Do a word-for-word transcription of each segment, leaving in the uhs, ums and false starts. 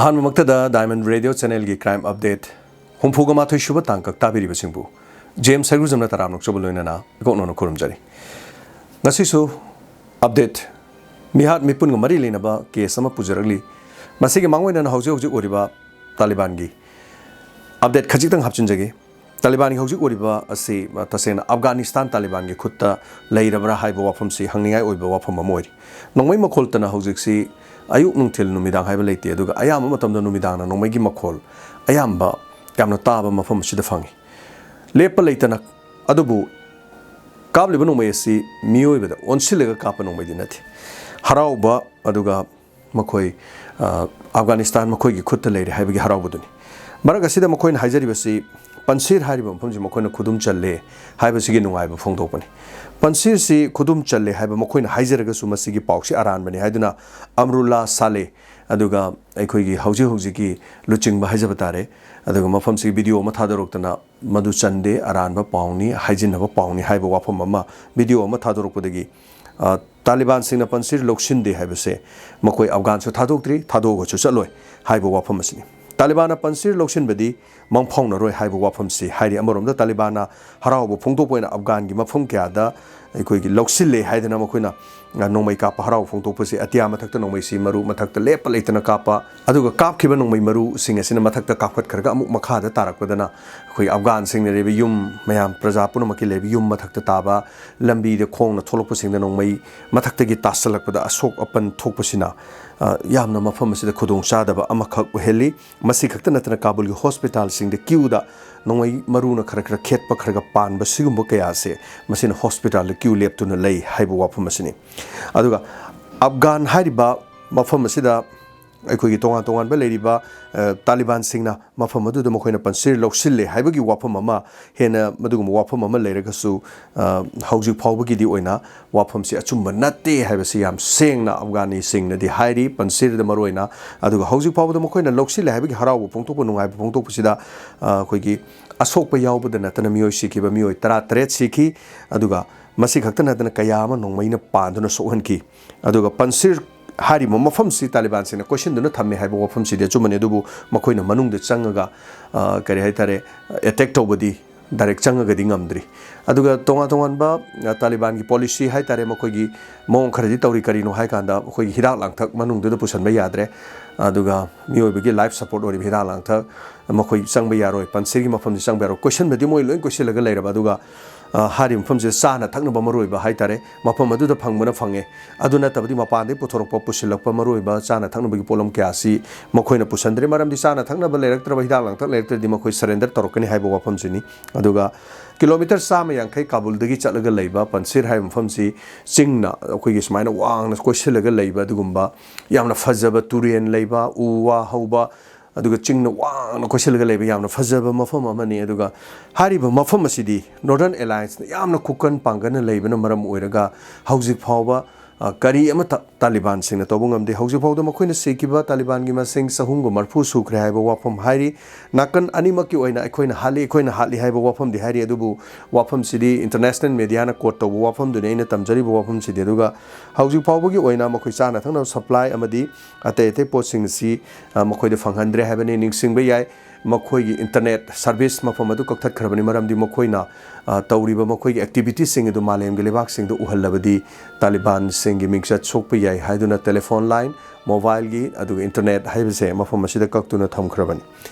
ꯑꯍꯥꯟꯕꯃꯛꯇꯗ Diamond Radio Channelꯒꯤ crime update ꯍꯨꯝꯐꯨꯒ ꯃꯥꯊꯣꯏ ꯁꯨꯕ ꯇꯥꯡꯀꯛ ꯇꯥꯕꯤꯔꯤꯕꯁꯤꯡꯕꯨ ꯖꯦꯝꯁ ꯁꯩꯒ꯭ꯔꯨꯖꯝꯅ ꯇꯔꯥꯝꯅ ꯑꯣꯛꯆꯕ ꯂꯣꯏꯅꯅ ꯏꯀꯣꯛꯅꯧꯅ ꯈꯨꯔꯨꯝꯖꯔꯤ꯫ ꯉꯁꯤꯁꯨ update ꯃꯤꯍꯥꯠ ꯃꯤꯄꯨꯟꯒ ꯃꯔꯤ ꯂꯩꯅꯕ case ꯑꯃ ꯄꯨꯖꯔꯛꯂꯤ꯫ ꯃꯁꯤꯒꯤ ꯃꯥꯡꯑꯣꯏꯅꯅ ꯍꯧꯖꯤꯛ ꯍꯧꯖꯤꯛ ꯑꯣꯏꯔꯤꯕ ꯇꯥꯂꯤꯕꯥꯟꯒꯤ update ꯈꯖꯤꯛꯇꯪ ꯍꯥꯞꯆꯤꯟꯖꯒꯦ꯫ ꯇꯥꯂꯤꯕꯥꯟꯒꯤ ꯍꯧꯖꯤꯛ ꯑꯣꯏꯔꯤꯕ ꯑꯁꯤ, ꯑ, ꯇꯁꯦꯡꯅ ꯑꯐꯒꯥꯅꯤꯁꯇꯥꯟ ꯇꯥꯂꯤꯕꯥꯟꯒꯤ ꯈꯨꯠꯇ ꯂꯩꯔꯕ꯭ꯔꯥ ꯍꯥꯏꯕ ꯋꯥꯐꯝꯁꯤ ꯍꯪꯅꯤꯡꯉꯥꯏ ꯑꯣꯏꯕ ꯋꯥꯐꯝ ꯑꯃ ꯑꯣꯏꯔꯤ꯫ ꯅꯣꯡꯃꯩ ꯃꯈꯣꯜꯇꯅ ꯍꯧꯖꯤꯛꯁꯤ ꯑꯌꯨꯛ ꯅꯨꯡꯊꯤꯜ ꯅꯨꯃꯤꯗꯥꯡ ꯍꯥꯏꯕ ꯂꯩꯇꯦ, ꯑꯗꯨꯒ ꯑꯌꯥꯝꯕ ꯃꯇꯝꯗ ꯅꯨꯃꯤꯗꯥꯡꯅ ꯅꯣꯡꯃꯩꯒꯤ ꯃꯈꯣꯜ ꯑꯌꯥꯝꯕ ꯌꯥꯝꯅ ꯇꯥꯕ ꯃꯐꯝ ꯑꯁꯤꯗ ꯐꯪꯉꯤ꯫ ꯂꯦꯞꯄ ꯂꯩꯇꯅ, ꯑꯗꯨꯕꯨ ꯀꯥꯞꯂꯤꯕ ꯅꯣꯡꯃꯩ ꯑꯁꯤ ꯃꯤꯑꯣꯏꯕꯗ ꯑꯣꯟꯁꯤꯜꯂꯒ ꯀꯥꯞꯄ ꯅꯣꯡꯃꯩꯗꯤ ꯅꯠꯇꯦ꯫ ꯍꯔꯥꯎꯕ, ꯑꯗꯨꯒ ꯃꯈꯣꯏ, ꯑ, ꯑꯐꯒꯥꯅꯤꯁꯇꯥꯟ ꯃꯈꯣꯏꯒꯤ ꯈꯨꯠꯇ ꯂꯩꯔꯦ ꯍꯥꯏꯕꯒꯤ ꯍꯔꯥꯎꯕꯗꯨꯅꯤ꯫ ꯃꯔꯛ ꯑꯁꯤꯗ ꯃꯈꯣꯏꯅ ꯍꯥꯏꯖꯔꯤꯕꯁꯤ ꯄꯟꯁꯤꯔ ꯍꯥꯏꯔꯤꯕ ꯃꯐꯝꯁꯤ ꯃꯈꯣꯏꯅ ꯈꯨꯗꯨꯝ ꯆꯜꯂꯦ ꯍꯥꯏꯕꯁꯤꯒꯤ ꯅꯨꯡꯉꯥꯏꯕ ꯐꯣꯡꯗꯣꯛꯄꯅꯤ꯫ ꯄꯟꯁꯤꯔꯁꯤ ꯈꯨꯗꯨꯝ ꯆꯜꯂꯦ ꯍꯥꯏꯕ ꯃꯈꯣꯏꯅ ꯍꯥꯏꯖꯔꯒꯁꯨ ꯃꯁꯤꯒꯤ ꯄꯥꯎꯁꯤ ꯑꯔꯥꯟꯕꯅꯤ ꯍꯥꯏꯗꯨꯅ ꯑꯝꯔꯨꯜꯂꯥ ꯁꯥꯂꯦ, ꯑꯗꯨꯒ ꯑꯩꯈꯣꯏꯒꯤ ꯍꯧꯖꯤꯛ ꯍꯧꯖꯤꯛꯀꯤ ꯂꯨꯆꯤꯡꯕ ꯍꯥꯏꯖꯕ ꯇꯥꯔꯦ, ꯑꯗꯨꯒ ꯃꯐꯝꯁꯤꯒꯤ video ꯑꯃ ꯊꯥꯗꯣꯔꯛꯇꯅ ꯃꯗꯨ ꯆꯟꯗꯦ, ꯑꯔꯥꯟꯕ ꯄꯥꯎꯅꯤ, ꯍꯥꯏꯖꯤꯟꯅꯕ ꯄꯥꯎꯅꯤ ꯍꯥꯏꯕ ꯋꯥꯐꯝ ꯑꯃ video ꯑꯃ ꯊꯥꯗꯣꯔꯛꯄꯗꯒꯤ, ꯑ, ꯇꯥꯂꯤꯕꯥꯟꯁꯤꯡꯅ ꯄꯟꯁꯤꯔ ꯂꯧꯁꯤꯟꯗꯦ ꯍꯥꯏꯕꯁꯦ ꯃꯈꯣꯏ ꯑꯐꯒꯥꯟꯁꯨ ꯊꯥꯗꯣꯛꯇ꯭ꯔꯤ, ꯊꯥꯗꯣꯛꯑꯒꯁꯨ ꯆꯠꯂꯣꯏ ꯍꯥꯏꯕ ꯋꯥꯐꯝ ꯑꯁꯤꯅꯤ꯫ ꯇꯥꯂꯤꯕꯥꯟꯅ ꯄꯟꯁꯤꯔ ꯂꯧꯁꯤꯟꯕꯗꯤ ꯃꯪ ꯐꯥꯎꯅꯔꯣꯏ ꯍꯥꯏꯕ ꯋꯥꯐꯝꯁꯤ ꯍꯥꯏꯔꯤ꯫ ꯑꯃꯔꯣꯝꯗ ꯇꯥꯂꯤꯕꯥꯟꯅ ꯍꯔꯥꯎꯕ ꯐꯣꯡꯗꯣꯛꯄ ꯑꯣꯏꯅ ꯑꯐꯒꯥꯟꯒꯤ ꯃꯐꯝ ꯀꯌꯥꯗ ꯑꯩꯈꯣꯏꯒꯤ ꯂꯧꯁꯤꯜꯂꯦ ꯍꯥꯏꯗꯅ ꯃꯈꯣꯏꯅ, ꯑ, ꯅꯣꯡꯃꯩ ꯀꯥꯞꯄ ꯍꯔꯥꯎꯕ ꯐꯣꯡꯗꯣꯛꯄꯁꯤ, ꯑꯇꯤꯌꯥ ꯃꯊꯛꯇ ꯅꯣꯡꯃꯩꯁꯤ ꯃꯔꯨ ꯃꯊꯛꯇ ꯂꯦꯞꯄ ꯂꯩꯇꯅ ꯀꯥꯞꯄ, ꯑꯗꯨꯒ ꯀꯥꯞꯈꯤꯕ ꯅꯣꯡꯃꯩ ꯃꯔꯨꯁꯤꯡ ꯑꯁꯤꯅ ꯃꯊꯛꯇ ꯀꯥꯞꯈꯠꯈ꯭ꯔꯒ ꯑꯃꯨꯛ ꯃꯈꯥꯗ ꯇꯥꯔꯛꯄꯗꯅ ꯑꯩꯈꯣꯏ ꯑꯐꯒꯥꯟꯁꯤꯡꯅ ꯂꯩꯔꯤꯕ ꯌꯨꯝ, ꯃꯌꯥꯝ ꯄ꯭ꯔꯖꯥ ꯄꯨꯝꯅꯃꯛꯀꯤ ꯂꯩꯔꯤꯕ ꯌꯨꯝ ꯃꯊꯛꯇ ꯇꯥꯕ, ꯂꯝꯕꯤꯗ ꯈꯣꯡꯅ ꯊꯣꯛꯂꯛꯄꯁꯤꯡꯗ ꯅꯣꯡꯃꯩ ꯃꯊꯛꯇꯒꯤ ꯇꯥꯁꯜꯂꯛꯄꯗ ꯑꯁꯣꯛ ꯑꯄꯟ ꯊꯣꯛꯄꯁꯤꯅ, ꯑ, ꯌꯥꯝꯅ ꯃꯐꯝ ꯑꯁꯤꯗ ꯈꯨꯗꯣꯡ ꯆꯥꯗꯕ ꯑꯃꯈꯛ ꯑꯣꯏꯍꯜꯂꯤ꯫ ꯃꯁꯤ ꯈꯛꯇ ꯅꯠꯇꯅ ꯀꯥꯕꯨꯜꯒꯤ ꯍꯣꯁꯄꯤꯇꯥꯜꯁꯤꯡꯗ ꯀ꯭ꯌꯨꯗ ꯅꯣꯡꯃꯩ ꯃꯔꯨꯅ ꯈꯔ ꯈꯔ ꯈꯦꯠꯄ, ꯈꯔ ꯈꯔ ꯄꯥꯟꯕ, ꯁꯤꯒꯨꯝꯕ ꯀꯌꯥ ꯑꯁꯦ ꯃꯁꯤꯅ ꯍꯣꯁꯄꯤꯇꯥꯜꯗ ꯀ꯭ꯌꯨ ꯂꯦꯞꯇꯨꯅ ꯂꯩ ꯍꯥꯏꯕ ꯋꯥꯐꯝ ꯑꯁꯤꯅꯤ꯫ ꯑꯗꯨꯒ ꯑꯐꯒꯥꯟ ꯍꯥꯏꯔꯤꯕ ꯃꯐꯝ ꯑꯁꯤꯗ ꯑꯩꯈꯣꯏꯒꯤ ꯇꯣꯉꯥꯟ ꯇꯣꯉꯥꯟꯕ ꯂꯩꯔꯤꯕ, ꯑ, ꯇꯥꯂꯤꯕꯥꯟꯁꯤꯡꯅ ꯃꯐꯝ ꯑꯗꯨꯗ ꯃꯈꯣꯏꯅ ꯄꯟꯁꯤꯔ ꯂꯧꯁꯤꯜꯂꯦ ꯍꯥꯏꯕꯒꯤ ꯋꯥꯐꯝ ꯑꯃ, ꯍꯦꯟꯅ ꯃꯗꯨꯒꯨꯝꯕ ꯋꯥꯐꯝ ꯑꯃ ꯂꯩꯔꯒꯁꯨ, ꯑ, ꯍꯧꯖꯤꯛ ꯐꯥꯎꯕꯒꯤꯗꯤ ꯑꯣꯏꯅ ꯋꯥꯐꯝꯁꯤ ꯑꯆꯨꯝꯕ ꯅꯠꯇꯦ ꯍꯥꯏꯕꯁꯤ ꯌꯥꯝ ꯁꯦꯡꯅ ꯑꯐꯒꯥꯅꯤꯁꯤꯡꯅꯗꯤ ꯍꯥꯏꯔꯤ, ꯄꯟꯁꯤꯔꯗ ꯃꯔꯨꯑꯣꯏꯅ꯫ ꯑꯗꯨꯒ ꯍꯧꯖꯤꯛ ꯐꯥꯎꯕꯗ ꯃꯈꯣꯏꯅ ꯂꯧꯁꯤꯜꯂꯦ ꯍꯥꯏꯕꯒꯤ ꯍꯔꯥꯎꯕ ꯐꯣꯡꯗꯣꯛꯄ, ꯅꯨꯡꯉꯥꯏꯕ ꯐꯣꯡꯗꯣꯛꯄꯁꯤꯗ, ꯑ, ꯑꯩꯈꯣꯏꯒꯤ ꯑꯁꯣꯛꯄ ꯌꯥꯎꯕꯗ ꯅꯠꯇꯅ ꯃꯤꯑꯣꯏ ꯁꯤꯈꯤꯕ ꯃꯤꯑꯣꯏ ꯇꯔꯥ ꯇꯔꯦꯠ ꯁꯤꯈꯤ꯫ ꯑꯗꯨꯒ ꯃꯁꯤ ꯈꯛꯇ ꯅꯠꯇꯅ ꯀꯌꯥ ꯑꯃ ꯅꯣꯡꯃꯩꯅ ꯄꯥꯟꯗꯨꯅ ꯁꯣꯛꯍꯟꯈꯤ꯫ ꯑꯗꯨꯒ ꯄꯟꯁꯤꯔ ꯍꯥꯏꯔꯤꯕ ꯃꯐꯝꯁꯤ ꯇꯥꯂꯤꯕꯥꯟꯁꯤꯡꯅ ꯀꯣꯏꯁꯤꯟꯗꯨꯅ ꯊꯝꯃꯦ ꯍꯥꯏꯕ ꯋꯥꯐꯝꯁꯤꯗꯤ ꯑꯆꯨꯝꯕꯅꯤ, ꯑꯗꯨꯕꯨ ꯃꯈꯣꯏꯅ ꯃꯅꯨꯡꯗ ꯆꯪꯉꯒ, ꯑ, ꯀꯔꯤ ꯍꯥꯏꯇꯥꯔꯦ, ꯑꯦꯇꯦꯛ ꯇꯧꯕꯗꯤ ꯗꯥꯏꯔꯦꯛ ꯆꯪꯉꯒꯗꯤ ꯉꯝꯗ꯭ꯔꯤ꯫ ꯑꯗꯨꯒ ꯇꯣꯉꯥꯟ ꯇꯣꯉꯥꯟꯕ, ꯑ, ꯇꯥꯂꯤꯕꯥꯟꯒꯤ ꯄꯣꯂꯤꯁꯤ ꯍꯥꯏꯇꯥꯔꯦ, ꯃꯈꯣꯏꯒꯤ ꯃꯑꯣꯡ ꯈꯔꯗꯤ ꯇꯧꯔꯤ꯫ ꯀꯔꯤꯅꯣ ꯍꯥꯏꯀꯥꯟꯗ, ꯑꯩꯈꯣꯏꯒꯤ ꯍꯤꯗꯥꯛ ꯂꯥꯡꯊꯛ ꯃꯅꯨꯡꯗꯨꯗ ꯄꯨꯁꯟꯕ ꯌꯥꯗ꯭ꯔꯦ, ꯑꯗꯨꯒ ꯃꯤꯑꯣꯏꯕꯒꯤ ꯂꯥꯏꯐ ꯁꯄꯣꯔꯠ ꯑꯣꯏꯔꯤꯕ ꯍꯤꯗꯥꯛ ꯂꯥꯡꯊꯛ, ꯃꯈꯣꯏ ꯆꯪꯕ ꯌꯥꯔꯣꯏ, ꯄꯟꯁꯤꯔꯒꯤ ꯃꯐꯝꯁꯤ ꯆꯪꯕ ꯌꯥꯔꯣꯏ, ꯀꯣꯏꯁꯟꯕꯗꯤ ꯃꯣꯏ ꯂꯣꯏ ꯀꯣꯏꯁꯤꯜꯂꯒ ꯂꯩꯔꯕ꯫ ꯑꯗꯨꯒ, ꯑ, ꯍꯥꯏꯔꯤꯕ ꯃꯐꯝꯁꯤꯗ ꯆꯥꯅ ꯊꯛꯅꯕ ꯃꯔꯨꯑꯣꯏꯕ ꯍꯥꯏꯇꯥꯔꯦ, ꯃꯐꯝ ꯑꯗꯨꯗ ꯐꯪꯕꯅ ꯐꯪꯉꯦ꯫ ꯑꯗꯨ ꯅꯠꯇꯕꯗꯤ ꯃꯄꯥꯟꯗꯒꯤ ꯄꯨꯊꯣꯔꯛꯄ, ꯄꯨꯁꯤꯜꯂꯛꯄ ꯃꯔꯨꯑꯣꯏꯕ ꯆꯥꯅ ꯊꯛꯅꯕꯒꯤ ꯄꯣꯠꯂꯝ ꯀꯌꯥꯁꯤ ꯃꯈꯣꯏꯅ ꯄꯨꯁꯟꯗ꯭ꯔꯦ, ꯃꯔꯝꯗꯤ ꯆꯥꯅ ꯊꯛꯅꯕ ꯂꯩꯔꯛꯇ꯭ꯔꯕ, ꯍꯤꯗꯥꯛ ꯂꯥꯡꯊꯛ ꯂꯩꯔꯛꯇ꯭ꯔꯗꯤ ꯃꯈꯣꯏ ꯁꯔꯦꯟꯗꯔ ꯇꯧꯔꯛꯀꯅꯤ ꯍꯥꯏꯕ ꯋꯥꯐꯝꯁꯤꯅꯤ꯫ ꯑꯗꯨꯒ ꯀꯤꯂꯣꯃꯤꯇꯔ ꯆꯥꯝꯃ ꯌꯥꯡꯈꯩ ꯀꯥꯕꯨꯜꯗꯒꯤ ꯆꯠꯂꯒ ꯂꯩꯕ ꯄꯟꯁꯤꯔ ꯍꯥꯏꯕ ꯃꯐꯝꯁꯤ ꯆꯤꯡꯅ ꯑꯩꯈꯣꯏꯒꯤ ꯁꯨꯃꯥꯏꯅ ꯋꯥꯡꯅ ꯀꯣꯏꯁꯤꯜꯂꯒ ꯂꯩꯕ, ꯑꯗꯨꯒꯨꯝꯕ ꯌꯥꯝꯅ ꯐꯖꯕ ꯇꯨꯔꯦꯜ ꯂꯩꯕ, ꯎ ꯋꯥ ꯍꯧꯕ, ꯑꯗꯨꯒ ꯆꯤꯡꯅ ꯋꯥꯡꯅ ꯀꯣꯏꯁꯤꯜꯂꯒ ꯂꯩꯕ ꯌꯥꯝꯅ ꯐꯖꯕ ꯃꯐꯝ ꯑꯃꯅꯤ꯫ ꯑꯗꯨꯒ ꯍꯥꯏꯔꯤꯕ ꯃꯐꯝ ꯑꯁꯤꯗꯤ Northern Allianceꯅ ꯌꯥꯝꯅ ꯈꯨꯀꯟ ꯄꯥꯡꯒꯟꯅ ꯂꯩꯕꯅ ꯃꯔꯝ ꯑꯣꯏꯔꯒ ꯍꯧꯖꯤꯛ ꯐꯥꯎꯕ, ꯑ, ꯀꯔꯤ ꯑꯃꯠꯇ ꯇꯥꯂꯤꯕꯥꯟꯁꯤꯡꯅ ꯇꯧꯕ ꯉꯝꯗꯦ꯫ ꯍꯧꯖꯤꯛ ꯐꯥꯎꯗ ꯃꯈꯣꯏꯅ ꯁꯤꯈꯤꯕ ꯇꯥꯂꯤꯕꯥꯟꯒꯤ ꯃꯁꯤꯡ ꯆꯍꯨꯝꯒ ꯃꯔꯐꯨ ꯁꯨꯈ꯭ꯔꯦ ꯍꯥꯏꯕ ꯋꯥꯐꯝ ꯍꯥꯏꯔꯤ꯫ ꯅꯥꯀꯟ ꯑꯅꯤꯃꯛꯀꯤ ꯑꯣꯏꯅ ꯑꯩꯈꯣꯏꯅ ꯍꯥꯠꯂꯤ, ꯑꯩꯈꯣꯏꯅ ꯍꯥꯠꯂꯤ ꯍꯥꯏꯕ ꯋꯥꯐꯝꯗꯤ ꯍꯥꯏꯔꯤ, ꯑꯗꯨꯕꯨ ꯋꯥꯐꯝꯁꯤꯗꯤ international mediaꯅ quote ꯇꯧꯕ ꯋꯥꯐꯝꯗꯨꯅꯤ ꯑꯩꯅ ꯇꯝꯖꯔꯤꯕ ꯋꯥꯐꯝꯁꯤꯗꯤ꯫ ꯑꯗꯨꯒ ꯍꯧꯖꯤꯛ ꯐꯥꯎꯕꯒꯤ ꯑꯣꯏꯅ ꯃꯈꯣꯏ ꯆꯥꯅ ꯊꯛꯅꯕ supply ꯑꯃꯗꯤ ꯑꯇꯩ ꯑꯇꯩ ꯄꯣꯠꯁꯤꯡ ꯑꯁꯤ, ꯑ, ꯃꯈꯣꯏꯗ ꯐꯪꯍꯟꯗ꯭ꯔꯦ ꯍꯥꯏꯕꯅꯤ꯫ ꯅꯤꯡꯁꯤꯡꯕ ꯌꯥꯏ, ꯃꯈꯣꯏꯒꯤ internet service ꯃꯐꯝ ꯑꯗꯨ ꯀꯛꯊꯠꯈ꯭ꯔꯕꯅꯤ, ꯃꯔꯝꯗꯤ ꯃꯈꯣꯏꯅ, ꯑ, ꯇꯧꯔꯤꯕ ꯃꯈꯣꯏꯒꯤ activityꯁꯤꯡ ꯑꯗꯨ ꯃꯥꯂꯦꯝꯒꯤ ꯂꯩꯕꯥꯛꯁꯤꯡꯗ ꯎꯍꯜꯂꯕꯗꯤ ꯇꯥꯂꯤꯕꯥꯟꯁꯤꯡꯒꯤ ꯃꯤꯡꯆꯠ ꯁꯣꯛꯄ ꯌꯥꯏ ꯍꯥꯏꯗꯨꯅ telephone line, mobileꯒꯤ, ꯑꯗꯨꯒ internet ꯍꯥꯏꯕꯁꯦ ꯃꯐꯝ ꯑꯁꯤꯗ ꯀꯛꯇꯨꯅ ꯊꯝꯈ꯭ꯔꯕꯅꯤ꯫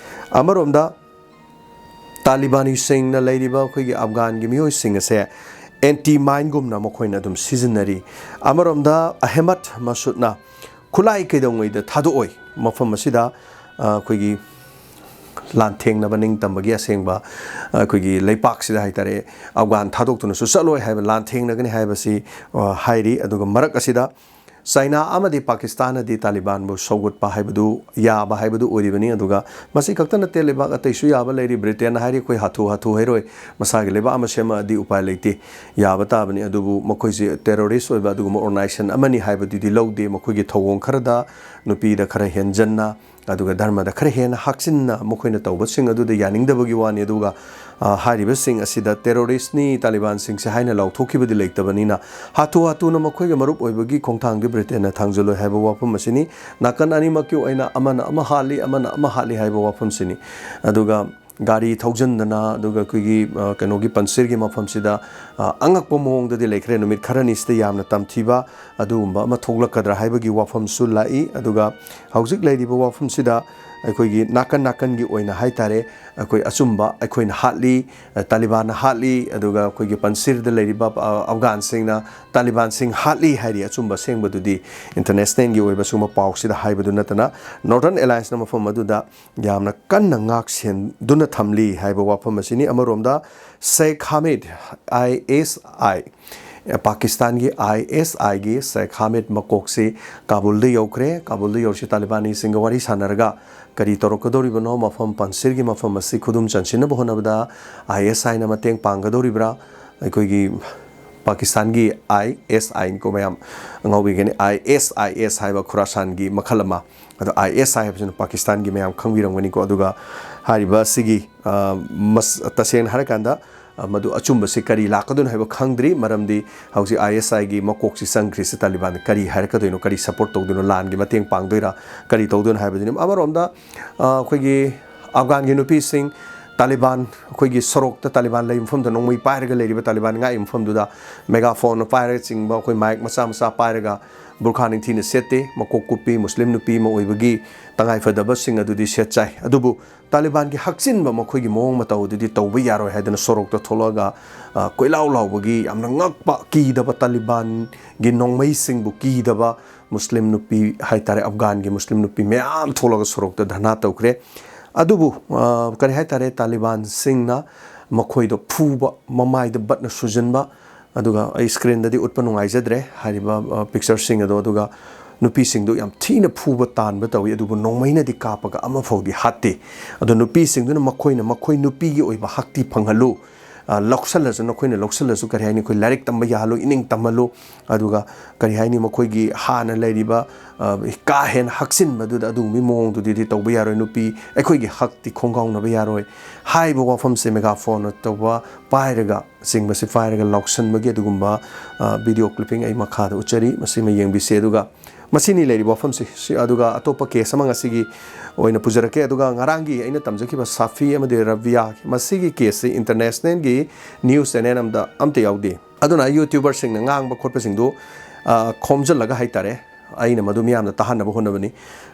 ꯑꯃꯔꯣꯝꯗ ꯇꯥꯂꯤꯕꯥꯅꯤꯁꯤꯡꯅ ꯂꯩꯔꯤꯕ ꯑꯩꯈꯣꯏꯒꯤ ꯑꯐꯒꯥꯟꯒꯤ ꯃꯤꯑꯣꯏꯁꯤꯡ ꯑꯁꯦ anti mineꯒꯨꯝꯅ ꯃꯈꯣꯏꯅ ꯑꯗꯨꯝ ꯁꯤꯖꯤꯟꯅꯔꯤ꯫ ꯑꯃꯔꯣꯝꯗ ꯑꯍꯃꯗ ꯃꯁꯨꯗꯅ ꯈꯨꯠꯂꯥꯏ ꯀꯩꯗꯧꯉꯩꯗ ꯊꯥꯗꯣꯛꯑꯣꯏ, ꯃꯐꯝ ꯑꯁꯤꯗ, ꯑ, ꯑꯩꯈꯣꯏꯒꯤ ꯂꯥꯟꯊꯦꯡꯅꯕ ꯅꯤꯡꯇꯝꯕꯒꯤ ꯑꯁꯦꯡꯕ, ꯑ, ꯑꯩꯈꯣꯏꯒꯤ ꯂꯩꯄꯥꯛꯁꯤꯗ ꯍꯥꯏꯇꯥꯔꯦ, ꯑꯐꯒꯥꯟ ꯊꯥꯗꯣꯛꯇꯨꯅꯁꯨ ꯆꯠꯂꯣꯏ ꯍꯥꯏꯕ, ꯂꯥꯟꯊꯦꯡꯅꯒꯅꯤ ꯍꯥꯏꯕꯁꯤ, ꯑ, ꯍꯥꯏꯔꯤ꯫ ꯑꯗꯨꯒ ꯃꯔꯛ ꯑꯁꯤꯗ ꯆꯥꯏꯅꯥ ꯑꯃꯗꯤ ꯄꯥꯀꯤꯁꯇꯥꯟꯅꯗꯤ ꯇꯥꯂꯤꯕꯥꯟꯕꯨ ꯁꯧꯒꯠꯄ ꯍꯥꯏꯕꯗꯨ ꯌꯥꯕ ꯍꯥꯏꯕꯗꯨ ꯑꯣꯏꯔꯤꯕꯅꯤ꯫ ꯑꯗꯨꯒ ꯃꯁꯤ ꯈꯛꯇ ꯅꯠꯇꯦ, ꯂꯩꯕꯥꯛ ꯑꯇꯩꯁꯨ ꯌꯥꯕ ꯂꯩꯔꯤ꯫ ꯕ꯭ꯔꯤꯇꯦꯟꯅ ꯍꯥꯏꯔꯤ, "ꯑꯩꯈꯣꯏ ꯍꯥꯊꯨ ꯍꯥꯊꯨ ꯍꯩꯔꯣꯏ, ꯃꯁꯥꯒꯤ ꯂꯩꯕꯥꯛ ꯑꯃ ꯁꯦꯝꯃꯛꯑꯗꯤ ꯎꯄꯥꯏ ꯂꯩꯇꯦ, ꯌꯥꯕ ꯇꯥꯕꯅꯤ"꯫ ꯑꯗꯨꯕꯨ ꯃꯈꯣꯏꯁꯤ terrorist ꯑꯣꯏꯕ ꯑꯗꯨꯒꯨꯝꯕ organization ꯑꯃꯅꯤ ꯍꯥꯏꯕꯗꯨꯗꯤ ꯂꯧꯗꯦ꯫ ꯃꯈꯣꯏꯒꯤ ꯊꯧꯑꯣꯡ ꯈꯔꯗ ꯅꯨꯄꯤꯗ ꯈꯔ ꯍꯦꯟꯖꯟꯅ, ꯑꯗꯨꯒ ꯙꯔꯃꯗ ꯈꯔ ꯍꯦꯟꯅ ꯍꯥꯛꯆꯤꯟꯅ ꯃꯈꯣꯏꯅ ꯇꯧꯕꯁꯤꯡ ꯑꯗꯨꯗ ꯌꯥꯅꯤꯡꯗꯕꯒꯤ ꯋꯥꯅꯤ꯫ ꯑꯗꯨꯒ, ꯑ, ꯍꯥꯏꯔꯤꯕꯁꯤꯡ ꯑꯁꯤꯗ ꯇꯦꯔꯣꯔꯤꯁ꯭ꯠꯅꯤ ꯇꯥꯂꯤꯕꯥꯟꯁꯤꯡꯁꯦ ꯍꯥꯏꯅ ꯂꯥꯎꯊꯣꯛꯈꯤꯕꯗꯤ ꯂꯩꯇꯕꯅꯤꯅ, ꯍꯥꯊꯨ ꯍꯥꯊꯨꯅ ꯃꯈꯣꯏꯒ ꯃꯔꯨꯞ ꯑꯣꯏꯕꯒꯤ ꯈꯣꯡꯊꯥꯡꯗꯤ ꯕ꯭ꯔꯤꯇꯦꯟꯅ ꯊꯥꯡꯖꯤꯜꯂꯣꯏ ꯍꯥꯏꯕ ꯋꯥꯐꯝ ꯑꯁꯤꯅꯤ꯫ ꯅꯥꯀꯟ ꯑꯅꯤꯃꯛꯀꯤ ꯑꯣꯏꯅ ꯑꯃꯅ ꯑꯃ ꯍꯥꯠꯂꯤ, ꯑꯃꯅ ꯑꯃ ꯍꯥꯠꯂꯤ ꯍꯥꯏꯕ ꯋꯥꯐꯝꯁꯤꯅꯤ꯫ ꯑꯗꯨꯒ ꯒꯥꯔꯤ ꯊꯧꯖꯤꯟꯗꯅ, ꯑꯗꯨꯒ ꯑꯩꯈꯣꯏꯒꯤ, ꯑ, ꯀꯩꯅꯣꯒꯤ ꯄꯟꯁꯤꯔꯒꯤ ꯃꯐꯝꯁꯤꯗ, ꯑ, ꯑꯉꯛꯄ ꯃꯑꯣꯡꯗꯗꯤ ꯂꯩꯈ꯭ꯔꯦ꯫ ꯅꯨꯃꯤꯠ ꯈꯔꯅꯤꯁꯤꯗ ꯌꯥꯝꯅ ꯇꯝꯊꯤꯕ ꯑꯗꯨꯒꯨꯝꯕ ꯑꯃ ꯊꯣꯛꯂꯛꯀꯗ꯭ꯔꯥ ꯍꯥꯏꯕꯒꯤ ꯋꯥꯐꯝꯁꯨ ꯂꯥꯛꯏ꯫ ꯑꯗꯨꯒ ꯍꯧꯖꯤꯛ ꯂꯩꯔꯤꯕ ꯋꯥꯐꯝꯁꯤꯗ ꯑꯩꯈꯣꯏꯒꯤ ꯅꯥꯀꯟ ꯅꯥꯀꯟꯒꯤ ꯑꯣꯏꯅ ꯍꯥꯏ ꯇꯥꯔꯦ, ꯑꯩꯈꯣꯏ ꯑꯆꯨꯝꯕ ꯑꯩꯈꯣꯏꯅ ꯍꯥꯠꯂꯤ, ꯑ, ꯇꯥꯂꯤꯕꯥꯟꯅ ꯍꯥꯠꯂꯤ, ꯑꯗꯨꯒ ꯑꯩꯈꯣꯏꯒꯤ ꯄꯟꯁꯤꯔꯗ ꯂꯩꯔꯤꯕ, ꯑ, ꯑꯐꯒꯥꯟꯁꯤꯡꯅ ꯇꯥꯂꯤꯕꯥꯟꯁꯤꯡ ꯍꯥꯠꯂꯤ ꯍꯥꯏꯔꯤ꯫ ꯑꯆꯨꯝꯕ ꯑꯁꯦꯡꯕꯗꯨꯗꯤ ꯏꯟꯇꯔꯅꯦꯁꯅꯦꯜꯒꯤ ꯑꯣꯏꯕ ꯁꯤꯒꯨꯝꯕ ꯄꯥꯎꯁꯤꯗ ꯍꯥꯏꯕꯗꯨ ꯅꯠꯇꯅ, ꯅꯣꯔꯗꯔꯟ ꯑꯦꯂꯥꯌꯟꯁꯅ ꯃꯐꯝ ꯑꯗꯨꯗ ꯌꯥꯝꯅ ꯀꯟꯅ ꯉꯥꯛ ꯁꯦꯟꯗꯨꯅ ꯊꯝꯂꯤ ꯍꯥꯏꯕ ꯋꯥꯐꯝ ꯑꯁꯤꯅꯤ꯫ ꯑꯃꯔꯣꯝꯗ ꯁꯦꯈ ꯍꯥꯃꯤꯗ, ISI, ꯄꯥꯀꯤꯁꯇꯥꯟꯒꯤ ISIꯒꯤ ꯁꯦꯈ ꯍꯥꯃꯤꯗ ꯃꯀꯣꯛꯁꯤ ꯀꯥꯕꯨꯜꯗ ꯌꯧꯈ꯭ꯔꯦ꯫ ꯀꯥꯕꯨꯜꯗ ꯌꯧꯔꯁꯤ ꯇꯥꯂꯤꯕꯥꯅꯤꯁꯤꯡꯒ ꯋꯥꯔꯤ ꯁꯥꯟꯅꯔꯒ ꯀꯔꯤ ꯇꯧꯔꯛꯀꯗꯧꯔꯤꯕꯅꯣ, ꯃꯐꯝ ꯄꯟꯁꯤꯔꯒꯤ ꯃꯐꯝ ꯑꯁꯤ ꯈꯨꯗꯨꯝ ꯆꯟꯁꯤꯟꯅꯕ ꯍꯣꯠꯅꯕꯗ ISIꯅ ꯃꯇꯦꯡ ꯄꯥꯡꯒꯗꯧꯔꯤꯕ꯭ꯔꯥ? ꯑꯩꯈꯣꯏꯒꯤ ꯄꯥꯀꯤꯁꯇꯥꯟꯒꯤ ISIꯅꯤꯀꯣ ꯃꯌꯥꯝ, ꯑꯉꯥꯎꯕꯤꯒꯅꯤ, ISIS ꯍꯥꯏꯕ ꯈꯨꯔꯥꯁꯥꯟꯒꯤ ꯃꯈꯜ ꯑꯃ꯫ ꯑꯗꯣ ISI ꯍꯥꯏꯕꯁꯤꯅ ꯄꯥꯀꯤꯁꯇꯥꯟꯒꯤ ꯃꯌꯥꯝ ꯈꯪꯕꯤꯔꯝꯒꯅꯤꯀꯣ꯫ ꯑꯗꯨꯒ ꯍꯥꯏꯔꯤꯕ ꯑꯁꯤꯒꯤ, ꯑ, ꯃꯁ-, ꯇꯁꯦꯡꯅ ꯍꯥꯏꯔꯀꯥꯟꯗ, ꯑ, ꯃꯗꯨ ꯑꯆꯨꯝꯕꯁꯤ ꯀꯔꯤ ꯂꯥꯛꯀꯗꯣꯏꯅꯣ ꯍꯥꯏꯕ ꯈꯪꯗ꯭ꯔꯤ꯫ ꯃꯔꯝꯗꯤ ꯍꯧꯖꯤꯛ ISIꯒꯤ ꯃꯀꯣꯛꯁꯤ ꯆꯪꯈ꯭ꯔꯤꯁꯤ ꯇꯥꯂꯤꯕꯥꯟꯗ ꯀꯔꯤ ꯍꯥꯏꯔꯛꯀꯗꯣꯏꯅꯣ, ꯀꯔꯤ ꯁꯄꯣꯔꯠ ꯇꯧꯗꯣꯏꯅꯣ, ꯂꯥꯟꯒꯤ ꯃꯇꯦꯡ ꯄꯥꯡꯗꯣꯏꯔꯥ, ꯀꯔꯤ ꯇꯧꯗꯣꯏꯅꯣ ꯍꯥꯏꯕꯗꯨꯅꯤ꯫ ꯑꯃꯔꯣꯝꯗ, ꯑ, ꯑꯩꯈꯣꯏꯒꯤ ꯑꯐꯒꯥꯟꯒꯤ ꯅꯨꯄꯤꯁꯤꯡ ꯇꯥꯂꯤꯕꯥꯟ, ꯑꯩꯈꯣꯏꯒꯤ ꯁꯣꯔꯣꯛꯇ ꯇꯥꯂꯤꯕꯥꯟ ꯂꯩꯕ ꯃꯐꯝꯗ, ꯅꯣꯡꯃꯩ ꯄꯥꯏꯔꯒ ꯂꯩꯔꯤꯕ ꯇꯥꯂꯤꯕꯥꯟ ꯉꯥꯛꯏꯕ ꯃꯐꯝꯗꯨꯗ ꯃꯦꯒꯥꯐꯣꯟ ꯄꯥꯏꯔꯒ ꯆꯤꯡꯕ, ꯑꯩꯈꯣꯏ ꯃꯥꯏꯛ ꯃꯆꯥ ꯃꯆꯥ ꯄꯥꯏꯔꯒ, ꯕꯨꯔꯈꯥ ꯅꯤꯡꯊꯤꯅ ꯁꯦꯠꯇꯦ, ꯃꯀꯣꯛ ꯀꯨꯞꯄꯤ, ꯃꯨꯁꯂꯤꯝ ꯅꯨꯄꯤ ꯑꯃ ꯑꯣꯏꯕꯒꯤ ꯇꯉꯥꯏꯐꯗꯕꯁꯤꯡ ꯑꯗꯨꯗꯤ ꯁꯦꯠ ꯆꯥꯏ꯫ ꯑꯗꯨꯕꯨ ꯇꯥꯂꯤꯕꯥꯟꯒꯤ ꯍꯛꯆꯤꯟꯕ ꯃꯈꯣꯏꯒꯤ ꯃꯑꯣꯡ ꯃꯇꯧ ꯑꯗꯨꯗꯤ ꯇꯧꯕ ꯌꯥꯔꯣꯏ ꯍꯥꯏꯗꯅ ꯁꯣꯔꯣꯛꯇ ꯊꯣꯛꯂꯛꯑꯒ, ꯑ, ꯀꯣꯏꯂꯥꯎ ꯂꯥꯎꯕꯒꯤ, ꯌꯥꯝꯅ ꯉꯛꯄ, ꯀꯤꯗꯕ, ꯇꯥꯂꯤꯕꯥꯟꯒꯤ ꯅꯣꯡꯃꯩꯁꯤꯡꯕꯨ ꯀꯤꯗꯕ ꯃꯨꯁꯂꯤꯝ ꯅꯨꯄꯤ ꯍꯥꯏꯇꯥꯔꯦ, ꯑꯐꯒꯥꯟꯒꯤ ꯃꯨꯁꯂꯤꯝ ꯅꯨꯄꯤ ꯃꯌꯥꯝ ꯊꯣꯛꯂꯒ ꯁꯣꯔꯣꯛꯇ ꯙꯔꯅꯥ ꯇꯧꯈ꯭ꯔꯦ꯫ ꯑꯗꯨꯕꯨ, ꯑ, ꯀꯔꯤ ꯍꯥꯏꯇꯥꯔꯦ, ꯇꯥꯂꯤꯕꯥꯟꯁꯤꯡꯅ ꯃꯈꯣꯏꯗ ꯐꯨꯕ, ꯃꯃꯥꯏꯗ ꯕꯠꯅ ꯁꯨꯖꯟꯕ, ꯑꯗꯨꯒ ꯑꯩ ꯁ꯭ꯀ꯭ꯔꯤꯟꯗꯗꯤ ꯎꯠꯄ ꯅꯨꯡꯉꯥꯏꯖꯗ꯭ꯔꯦ ꯍꯥꯏꯔꯤꯕ, ꯑ, ꯄꯤꯛꯆꯔꯁꯤꯡ ꯑꯗꯣ꯫ ꯑꯗꯨꯒ ꯅꯨꯄꯤꯁꯤꯡꯗꯨ ꯌꯥꯝ ꯊꯤꯅ ꯐꯨꯕ ꯇꯥꯟꯕ ꯇꯧꯏ, ꯑꯗꯨꯕꯨ ꯅꯣꯡꯃꯩꯅꯗꯤ ꯀꯥꯞꯄꯒ ꯑꯃꯐꯥꯎꯗꯤ ꯍꯥꯠꯇꯦ꯫ ꯑꯗꯣ ꯅꯨꯄꯤꯁꯤꯡꯗꯨꯅ ꯃꯈꯣꯏꯅ ꯃꯈꯣꯏ ꯅꯨꯄꯤꯒꯤ ꯑꯣꯏꯕ ꯍꯛꯇꯤ ꯐꯪꯍꯜꯂꯨ, ꯑ, ꯂꯧꯁꯜꯂꯁꯨ, ꯅꯈꯣꯏꯅ ꯂꯧꯁꯜꯂꯁꯨ, ꯀꯔꯤ ꯍꯥꯏꯅꯤ, ꯑꯩꯈꯣꯏ ꯂꯥꯏꯔꯤꯛ ꯇꯝꯕ ꯌꯥꯍꯜꯂꯨ, ꯏꯅꯤꯡ ꯇꯝꯍꯜꯂꯨ, ꯑꯗꯨꯒ ꯀꯔꯤ ꯍꯥꯏꯅꯤ, ꯃꯈꯣꯏꯒꯤ ꯍꯥꯟꯅ ꯂꯩꯔꯤꯕ, ꯑ, ꯀꯥ ꯍꯦꯟꯅ ꯍꯛꯆꯤꯟꯕꯗꯨꯗ ꯑꯗꯨꯒꯨꯝꯕꯒꯤ ꯃꯑꯣꯡꯗꯨꯗꯤ ꯇꯧꯕ ꯌꯥꯔꯣꯏ꯫ ꯅꯨꯄꯤ ꯑꯩꯈꯣꯏꯒꯤ ꯍꯛꯇꯤ ꯈꯣꯡꯒꯥꯎꯅꯕ ꯌꯥꯔꯣꯏ ꯍꯥꯏꯕ ꯋꯥꯐꯝꯁꯦ megaphone ꯇꯧꯕ ꯄꯥꯏꯔꯒ ꯆꯤꯡꯕꯁꯤ ꯄꯥꯏꯔꯒ ꯂꯥꯎꯁꯟꯕꯒꯤ ꯑꯗꯨꯒꯨꯝꯕ, ꯑ, video clipping ꯑꯩ ꯃꯈꯥꯗ ꯎꯠꯆꯔꯤ꯫ ꯃꯁꯤꯃ ꯌꯦꯡꯕꯤꯁꯦ꯫ ꯑꯗꯨꯒ ꯃꯁꯤꯅꯤ ꯂꯩꯔꯤꯕ ꯋꯥꯐꯝꯁꯤ꯫ ꯁꯤ, ꯑꯗꯨꯒ ꯑꯇꯣꯞꯄ case ꯑꯃ ꯉꯁꯤꯒꯤ ꯑꯣꯏꯅ ꯄꯨꯖꯔꯛꯀꯦ꯫ ꯑꯗꯨꯒ ꯉꯔꯥꯡꯒꯤ ꯑꯩꯅ ꯇꯝꯖꯈꯤꯕ ꯁꯥꯐꯤ ꯑꯃꯗꯤ ꯔꯕꯤꯌꯥ, ꯃꯁꯤꯒꯤ caseꯁꯤ internationalꯒꯤ news channel ꯑꯃꯗ ꯑꯝꯇ ꯌꯥꯎꯗꯦ꯫ ꯑꯗꯨꯅ YouTuberꯁꯤꯡꯅ ꯉꯥꯡꯕ ꯈꯣꯠꯄꯁꯤꯡꯗꯨ, ꯑ, ꯈꯣꯝꯖꯤꯜꯂꯒ ꯍꯥꯏꯇꯥꯔꯦ, ꯑꯩꯅ ꯃꯗꯨ ꯃꯤꯌꯥꯝꯗ ꯇꯥꯍꯟꯅꯕ ꯍꯣꯠꯅꯕꯅꯤ꯫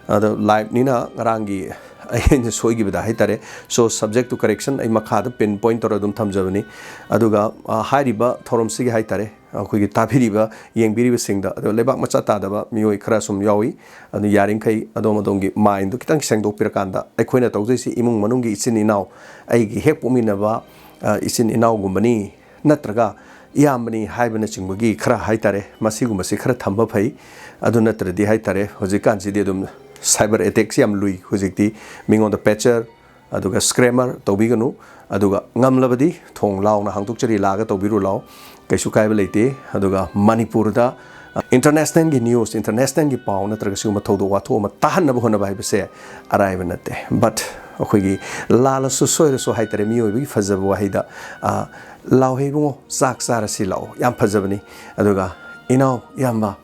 ꯑꯗꯣ liveꯅꯤꯅ ꯉꯔꯥꯡꯒꯤ ꯑꯩꯅ ꯁꯣꯏꯈꯤꯕꯗ ꯍꯥꯏꯇꯥꯔꯦ, so subject to correction ꯑꯩ ꯃꯈꯥꯗ pin point ꯇꯧꯔ ꯑꯗꯨꯝ ꯊꯝꯖꯕꯅꯤ꯫ ꯑꯗꯨꯒ, ꯑ, ꯍꯥꯏꯔꯤꯕ ꯊꯧꯔꯝꯁꯤꯒꯤ ꯍꯥꯏꯇꯥꯔꯦ, ꯑꯩꯈꯣꯏꯒꯤ ꯇꯥꯕꯤꯔꯤꯕ, ꯌꯦꯡꯕꯤꯔꯤꯕꯁꯤꯡꯗ, ꯑꯗꯣ ꯂꯩꯕꯥꯛ ꯃꯆꯥ ꯇꯥꯗꯕ ꯃꯤꯑꯣꯏ ꯈꯔ ꯁꯨꯝ ꯌꯥꯎꯏ꯫ ꯑꯗꯨ ꯌꯥꯔꯤꯃꯈꯩ ꯑꯗꯣꯝ ꯑꯗꯣꯝꯒꯤ mindꯗꯨ ꯈꯤꯇꯪ ꯁꯦꯡꯗꯣꯛꯄꯤꯔꯀꯥꯟꯗ, ꯑꯩꯈꯣꯏꯅ ꯇꯧꯗꯣꯏꯁꯤ ꯏꯃꯨꯡ ꯃꯅꯨꯡꯒꯤ ꯏꯆꯤꯟ ꯏꯅꯥꯎ, ꯑꯩꯒꯤ ꯍꯦꯛ ꯄꯣꯛꯃꯤꯟꯅꯕ, ꯑ, ꯏꯆꯤꯟ ꯏꯅꯥꯎꯒꯨꯝꯕꯅꯤ, ꯅꯠꯇ꯭ꯔꯒ ꯏꯌꯥꯝꯕꯅꯤ ꯍꯥꯏꯕꯅꯆꯤꯡꯕꯒꯤ ꯈꯔ ꯍꯥꯏꯇꯥꯔꯦ, ꯃꯁꯤꯒꯨꯝꯕꯁꯤ ꯈꯔ ꯊꯝꯕ ꯐꯩ꯫ ꯑꯗꯨ ꯅꯠꯇ꯭ꯔꯗꯤ ꯍꯥꯏꯇꯥꯔꯦ, ꯍꯧꯖꯤꯛꯀꯥꯟꯁꯤꯗꯤ ꯑꯗꯨꯝ cyber attackꯁꯤ ꯌꯥꯝ ꯂꯨꯏ꯫ ꯍꯧꯖꯤꯛꯇꯤ ꯃꯤꯉꯣꯟꯗ pager, ꯑꯗꯨꯒ scammer ꯇꯧꯕꯤꯒꯅꯨ꯫ ꯑꯗꯨꯒ ꯉꯝꯂꯕꯗꯤ ꯊꯣꯡ ꯂꯥꯎꯅ ꯍꯥꯡꯗꯣꯛꯆꯔꯤ, ꯂꯥꯛꯑꯒ ꯇꯧꯕꯤꯔꯨ ꯂꯥꯎ, ꯀꯩꯁꯨ ꯀꯥꯏꯕ ꯂꯩꯇꯦ꯫ ꯑꯗꯨꯒ ꯃꯅꯤꯄꯨꯔꯗ, ꯑ, internationalꯒꯤ news, internationalꯒꯤ ꯄꯥꯎ ꯅꯠꯇ꯭ꯔꯒ ꯁꯤꯒꯨꯝꯕ ꯊꯧꯗꯣꯛ ꯋꯥꯊꯣꯛ ꯑꯃ ꯇꯥꯍꯟꯅꯕ ꯍꯣꯠꯅꯕ ꯍꯥꯏꯕꯁꯦ ꯑꯔꯥꯏꯕ ꯅꯠꯇꯦ꯫ But ꯑꯩꯈꯣꯏꯒꯤ ꯂꯥꯜꯂꯁꯨ ꯁꯣꯏꯔꯁꯨ ꯍꯥꯏꯇꯥꯔꯦ, ꯃꯤꯑꯣꯏꯕꯒꯤ ꯐꯖꯕ ꯋꯥꯍꯩꯗ, ꯑ, "ꯂꯥꯎꯍꯦ ꯏꯕꯨꯡꯉꯣ, ꯆꯥꯛ ꯆꯥꯔꯁꯤ ꯂꯥꯛꯑꯣ", ꯌꯥꯝ ꯐꯖꯕꯅꯤ꯫ ꯑꯗꯨꯒ "ꯏꯅꯥꯎ, ꯏꯌꯥꯝꯕ,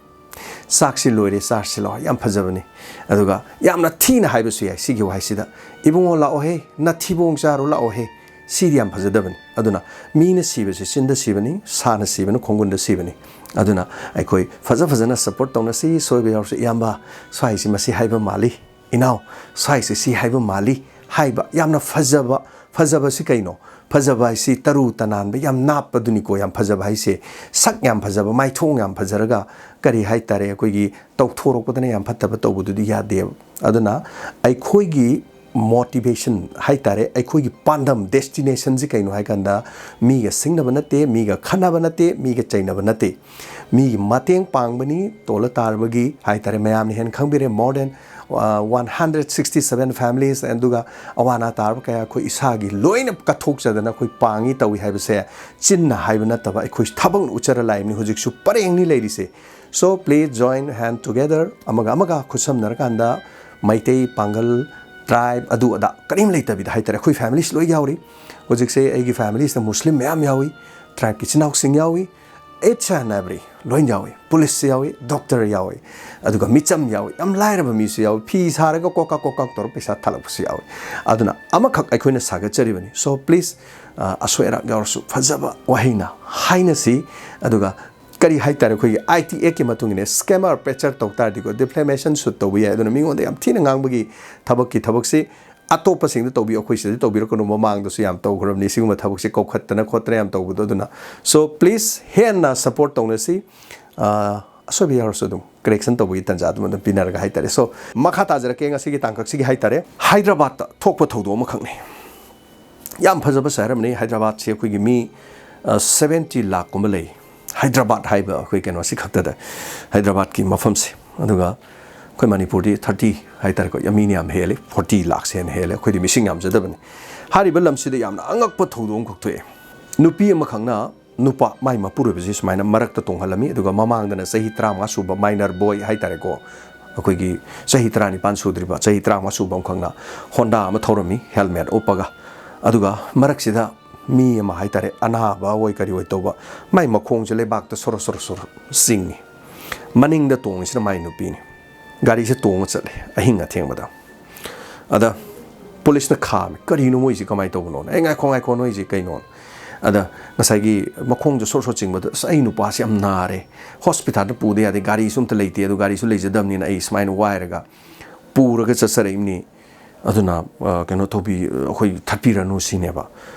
ꯆꯥꯛꯁꯤ ꯂꯣꯏꯔꯦ, ꯆꯥꯔꯁꯤ ꯂꯥꯛꯑꯣ", ꯌꯥꯝ ꯐꯖꯕꯅꯤ꯫ ꯑꯗꯨꯒ ꯌꯥꯝꯅ ꯊꯤꯅ ꯍꯥꯏꯕꯁꯨ ꯌꯥꯏ ꯁꯤꯒꯤ ꯋꯥꯍꯩꯁꯤꯗ, "ꯏꯕꯨꯡꯉꯣ ꯂꯥꯛꯑꯣꯍꯦ, ꯅꯊꯤꯕꯣꯡ ꯆꯥꯔꯨ ꯂꯥꯛꯑꯣꯍꯦ", ꯁꯤꯗꯤ ꯌꯥꯝ ꯐꯖꯗꯕꯅꯤ꯫ ꯑꯗꯨꯅ ꯃꯤꯅ ꯁꯤꯕꯁꯤ ꯆꯤꯟꯗ ꯁꯤꯕꯅꯤ, ꯁꯥꯅ ꯁꯤꯕꯅ ꯈꯣꯡꯒꯨꯟꯗ ꯁꯤꯕꯅꯤ꯫ ꯑꯗꯨꯅ ꯑꯩꯈꯣꯏ ꯐꯖ ꯐꯖꯅ support ꯇꯧꯅꯁꯤ꯫ ꯁꯣꯏꯕ ꯌꯥꯎꯔꯁꯨ, "ꯏꯌꯥꯝꯕ, ꯁ꯭ꯋꯥꯏꯁꯤ ꯃꯁꯤ ꯍꯥꯏꯕ ꯃꯥꯜꯂꯤ", "ꯏꯅꯥꯎ, ꯁ꯭ꯋꯥꯏꯁꯤ ꯁꯤ ꯍꯥꯏꯕ ꯃꯥꯜꯂꯤ" ꯍꯥꯏꯕ ꯌꯥꯝꯅ ꯐꯖꯕ꯫ ꯐꯖꯕꯁꯤ ꯀꯩꯅꯣ? ꯐꯖꯕ ꯍꯥꯏꯁꯤ ꯇꯔꯨ ꯇꯅꯥꯟꯕ, ꯌꯥꯝ ꯅꯥꯞꯄꯗꯨꯅꯤꯀꯣ ꯌꯥꯝ ꯐꯖꯕ ꯍꯥꯏꯁꯦ꯫ ꯁꯛ ꯌꯥꯝ ꯐꯖꯕ, ꯃꯥꯏꯊꯣꯡ ꯌꯥꯝ ꯐꯖꯔꯒ, ꯀꯔꯤ ꯍꯥꯏꯇꯥꯔꯦ, ꯑꯩꯈꯣꯏꯒꯤ ꯇꯧꯊꯣꯔꯛꯄꯗꯅ ꯌꯥꯝ ꯐꯠꯇꯕ ꯇꯧꯕꯗꯨꯗꯤ ꯌꯥꯗꯦꯕ꯫ ꯑꯗꯨꯅ ꯑꯩꯈꯣꯏꯒꯤ motivation ꯍꯥꯏꯇꯥꯔꯦ, ꯑꯩꯈꯣꯏꯒꯤ ꯄꯥꯟꯗꯝ, destinationꯁꯤ ꯀꯩꯅꯣ ꯍꯥꯏ ꯀꯥꯟꯗ, ꯃꯤꯒ ꯁꯤꯡꯅꯕ ꯅꯠꯇꯦ, ꯃꯤꯒ ꯈꯠꯅꯕ ꯅꯠꯇꯦ, ꯃꯤꯒ ꯆꯩꯅꯕ ꯅꯠꯇꯦ, ꯃꯤꯒꯤ ꯃꯇꯦꯡ ꯄꯥꯡꯕꯅꯤ꯫ ꯇꯣꯜꯂ ꯇꯥꯔꯕꯒꯤ ꯍꯥꯏꯇꯥꯔꯦ, ꯃꯌꯥꯝꯅ ꯍꯦꯟꯅ ꯈꯪꯕꯤꯔꯦ, more than one hundred sixty seven families, ꯑꯗꯨꯒ ꯑꯋꯥ ꯑꯅꯥ ꯇꯥꯔꯕ ꯀꯌꯥ ꯑꯩꯈꯣꯏ ꯏꯁꯥꯒꯤ ꯂꯣꯏꯅ ꯀꯠꯊꯣꯛꯆꯗꯅ ꯑꯩꯈꯣꯏ ꯄꯥꯡꯉꯤ ꯇꯧꯏ ꯍꯥꯏꯕꯁꯦ ꯆꯤꯟꯅ ꯍꯥꯏꯕ ꯅꯠꯇꯕ ꯑꯩꯈꯣꯏ ꯊꯕꯛꯅ ꯎꯠꯆꯔ ꯂꯥꯛꯏꯕꯅꯤ꯫ ꯍꯧꯖꯤꯛꯁꯨ ꯄꯔꯦꯡꯅꯤ ꯂꯩꯔꯤꯁꯦ꯫ So please join hand together, ꯑꯃꯒ ꯑꯃꯒ ꯈꯨꯠꯁꯝꯅꯔꯀꯥꯟꯗ ꯃꯩꯇꯩ, ꯄꯥꯡꯒꯜ, ꯇ꯭ꯔꯥꯏꯕ, ꯑꯗꯨ ꯑꯗꯥ ꯀꯔꯤꯝ ꯂꯩꯇꯕꯤꯗ ꯍꯥꯏꯇꯥꯔꯦ, ꯑꯩꯈꯣꯏ ꯐꯦꯃꯤꯂꯤꯁ ꯂꯣꯏ ꯌꯥꯎꯔꯤ꯫ ꯍꯧꯖꯤꯛꯁꯦ ꯑꯩꯒꯤ ꯐꯦꯃꯤꯂꯤꯁꯤꯗ ꯃꯨꯁꯂꯤꯝ ꯃꯌꯥꯝ ꯌꯥꯎꯏ, ꯇ꯭ꯔꯥꯏꯕꯀꯤ ꯏꯆꯤꯟ ꯏꯅꯥꯎꯁꯤꯡ ꯌꯥꯎꯏ, each and every ꯂꯣꯏ ꯌꯥꯎꯏ꯫ ꯄꯨꯂꯤꯁꯁꯨ ꯌꯥꯎꯏ, ꯗꯣꯛꯇꯔ ꯌꯥꯎꯏ, ꯑꯗꯨꯒ ꯃꯤꯆꯝ ꯌꯥꯎꯏ, ꯌꯥꯝ ꯂꯥꯏꯔꯕ ꯃꯤꯁꯨ ꯌꯥꯎꯏ, ꯐꯤ ꯁꯥꯔꯒ ꯀꯣꯛ ꯀꯥꯛ ꯀꯣꯛ ꯀꯥꯛ ꯇꯧꯔꯒ ꯄꯩꯁꯥ ꯊꯥꯂꯛꯄꯁꯨ ꯌꯥꯎꯏ꯫ ꯑꯗꯨꯅ ꯑꯃꯈꯛ ꯑꯩꯈꯣꯏꯅ ꯁꯥꯒꯠꯆꯔꯤꯕꯅꯤ꯫ So please, ꯑ, ꯑꯁꯣꯏ ꯑꯔꯥꯛ ꯌꯥꯎꯔꯁꯨ ꯐꯖꯕ ꯋꯥꯍꯩꯅ ꯍꯥꯏꯅꯁꯤ꯫ ꯑꯗꯨꯒ ꯀꯔꯤ ꯍꯥꯏꯇꯥꯔꯦ, ꯑꯩꯈꯣꯏꯒꯤ ꯑꯥꯏ ꯇꯤ ꯑꯦꯛꯀꯤ ꯃꯇꯨꯡ ꯏꯟꯅ ꯁ꯭ꯀꯦꯃꯔ, ꯄꯦꯆꯔ ꯇꯧ ꯇꯥꯔꯗꯤꯀꯣ, ꯗꯤꯐꯦꯃꯦꯁꯟ ꯁꯨꯠ ꯇꯧꯕ ꯌꯥꯏ꯫ ꯑꯗꯨꯅ ꯃꯤꯉꯣꯟꯗ ꯌꯥꯝ ꯊꯤꯅ ꯉꯥꯡꯕꯒꯤ ꯊꯕꯛꯀꯤ ꯊꯕꯛꯁꯤ ꯑꯇꯣꯞꯄꯁꯤꯡꯗ ꯇꯧꯕꯤꯌꯨ, ꯑꯩꯈꯣꯏ ꯁꯤꯗꯗꯤ ꯇꯧꯕꯤꯔꯛꯀꯅꯨ꯫ ꯃꯃꯥꯡꯗꯁꯨ ꯌꯥꯝ ꯇꯧꯈ꯭ꯔꯕꯅꯤ ꯁꯤꯒꯨꯝꯕ ꯊꯕꯛꯁꯦ, ꯀꯧꯈꯠꯇꯅ ꯈꯣꯠꯇꯅ ꯌꯥꯝ ꯇꯧꯕꯗꯣ꯫ ꯑꯗꯨꯅ, so please, ꯍꯦꯟꯅ ꯁꯞꯄꯣꯔꯠ ꯇꯧꯅꯁꯤ꯫ ꯑ, ꯑꯁꯣꯏꯕ ꯌꯥꯎꯔꯁꯨ ꯑꯗꯨꯝ ꯀꯔꯦꯛꯁꯟ ꯇꯧꯕꯒꯤ ꯇꯥꯟꯖꯥ ꯑꯗꯨꯝ, ꯑꯗꯨꯝ ꯄꯤꯅꯔꯒ ꯍꯥꯏꯇꯥꯔꯦ꯫ So ꯃꯈꯥ ꯇꯥꯖꯔꯛꯀꯦ ꯉꯁꯤꯒꯤ ꯇꯥꯡꯀꯛꯁꯤꯒꯤ ꯍꯥꯏꯇꯥꯔꯦ꯫ ꯍꯥꯏꯗ꯭ꯔꯕꯥꯠꯇ ꯊꯣꯛꯄ ꯊꯧꯗꯣꯛ ꯑꯃꯈꯛꯅꯤ꯫ ꯌꯥꯝ ꯐꯖꯕ ꯁꯍꯔ ꯑꯃꯅꯤ ꯍꯥꯏꯗ꯭ꯔꯕꯥꯠꯁꯤ꯫ ꯑꯩꯈꯣꯏꯒꯤ ꯃꯤ, ꯑ, ꯁꯕꯦꯟꯇꯤ ꯂꯥꯛꯀꯨꯝꯕ ꯂꯩ ꯍꯥꯏꯗ꯭ꯔꯕꯥꯠ ꯍꯥꯏꯕ ꯑꯩꯈꯣꯏ ꯀꯩꯅꯣꯁꯤ ꯈꯛꯇꯗ, ꯍꯥꯏꯗ꯭ꯔꯕꯥꯠꯀꯤ ꯃꯐꯝꯁꯦ꯫ ꯑꯗꯨꯒ ꯑꯩꯈꯣꯏ ꯃꯅꯤꯄꯨꯔꯗꯤ ꯊꯥꯔꯇꯤ ꯍꯥꯏꯇꯥꯔꯦꯀꯣ, ꯌꯥꯝ, ꯃꯤꯅ ꯌꯥꯝ ꯍꯦꯜꯂꯤ, ꯐꯣꯔꯇꯤ ꯂꯥꯛꯁ ꯍꯦꯟꯅ ꯍꯦꯜꯂꯦ꯫ ꯑꯩꯈꯣꯏꯗꯤ ꯃꯤꯁꯤꯡ ꯌꯥꯝꯖꯗꯕꯅꯤ꯫ ꯍꯥꯏꯔꯤꯕ ꯂꯝꯁꯤꯗ ꯌꯥꯝꯅ ꯑꯉꯛꯄ ꯊꯧꯗꯣꯛ ꯑꯃꯈꯛ ꯊꯣꯛꯑꯦ꯫ ꯅꯨꯄꯤ ꯑꯃꯈꯛꯅ ꯅꯨꯄꯥ, ꯃꯥꯏ ꯃꯄꯨꯔꯣꯏꯕꯁꯤ ꯁꯨꯃꯥꯏꯅ ꯃꯔꯛꯇ ꯇꯣꯡꯍꯜꯂꯝꯃꯤ, ꯑꯗꯨꯒ ꯃꯃꯥꯡꯗꯅ ꯆꯍꯤ ꯇꯔꯥꯃꯉꯥ ꯁꯨꯕ ꯃꯥꯏꯅꯔ ꯕꯣꯏ ꯍꯥꯏꯇꯥꯔꯦꯀꯣ, ꯑꯩꯈꯣꯏꯒꯤ ꯆꯍꯤ ꯇꯔꯥꯅꯤꯄꯥꯟ ꯁꯨꯗ꯭ꯔꯤꯕ, ꯆꯍꯤ ꯇꯔꯥꯃꯉꯥ ꯁꯨꯕ ꯑꯃꯈꯛꯅ ꯍꯣꯟꯗꯥ ꯑꯃ ꯊꯧꯔꯝꯃꯤ, ꯍꯦꯜꯃꯦꯠ ꯎꯞꯄꯒ꯫ ꯑꯗꯨꯒ ꯃꯔꯛꯁꯤꯗ ꯃꯤ ꯑꯃ ꯍꯥꯏꯇꯥꯔꯦ, ꯑꯅꯥꯕ ꯑꯣꯏ ꯀꯔꯤ ꯑꯣꯏ ꯇꯧꯕ, ꯃꯥꯏ ꯃꯈꯣꯡꯁꯦ ꯂꯩꯕꯥꯛꯇ ꯁꯣꯔꯣ ꯁꯣꯔꯣ ꯁꯣꯔꯣ ꯆꯤꯡꯉꯤ꯫ ꯃꯅꯤꯡꯗ ꯇꯣꯡꯉꯤꯁꯤꯅ ꯃꯥꯏ ꯅꯨꯄꯤꯅꯤ꯫ ꯒꯥꯔꯤꯁꯦ ꯇꯣꯡꯉ ꯆꯠꯂꯦ ꯑꯍꯤꯡ ꯑꯊꯦꯡꯕꯗ꯫ ꯑꯗ ꯄꯨꯂꯤꯁꯅ ꯈꯥꯝꯃꯤ, "ꯀꯔꯤꯅꯣ ꯃꯣꯏꯁꯤ ꯀꯃꯥꯏꯅ ꯇꯧꯕꯅꯣꯅ?" "ꯑꯦ, ꯉꯥꯏꯈꯣ, ꯉꯥꯏꯈꯣ, ꯅꯣꯏꯁꯤ ꯀꯩꯅꯣ?" ꯑꯗ ꯉꯁꯥꯏꯒꯤ ꯃꯈꯣꯡꯗ ꯁꯣꯔ ꯁꯣꯔ ꯆꯤꯡꯕꯗꯣ, "ꯑꯁ, ꯑꯩ ꯅꯨꯄꯥꯁꯤ ꯌꯥꯝ ꯅꯥꯔꯦ, ꯍꯣꯁꯄꯤꯇꯥꯜꯗ ꯄꯨꯗ ꯌꯥꯗꯦ, ꯒꯥꯔꯤꯁꯨ ꯑꯝꯇ ꯂꯩꯇꯦ, ꯑꯗꯨ ꯒꯥꯔꯤꯁꯨ ꯂꯩꯖꯗꯕꯅꯤꯅ ꯑꯩ ꯁꯨꯃꯥꯏꯅ ꯋꯥꯏꯔꯒ ꯄꯨꯔꯒ ꯆꯠꯆꯔꯛꯏꯕꯅꯤ, ꯑꯗꯨꯅ, ꯑ, ꯀꯩꯅꯣ ꯇꯧꯕꯤ-, ꯑꯩꯈꯣꯏ ꯊꯠꯄꯤꯔꯅꯨ" ꯁꯤꯅꯦꯕ꯫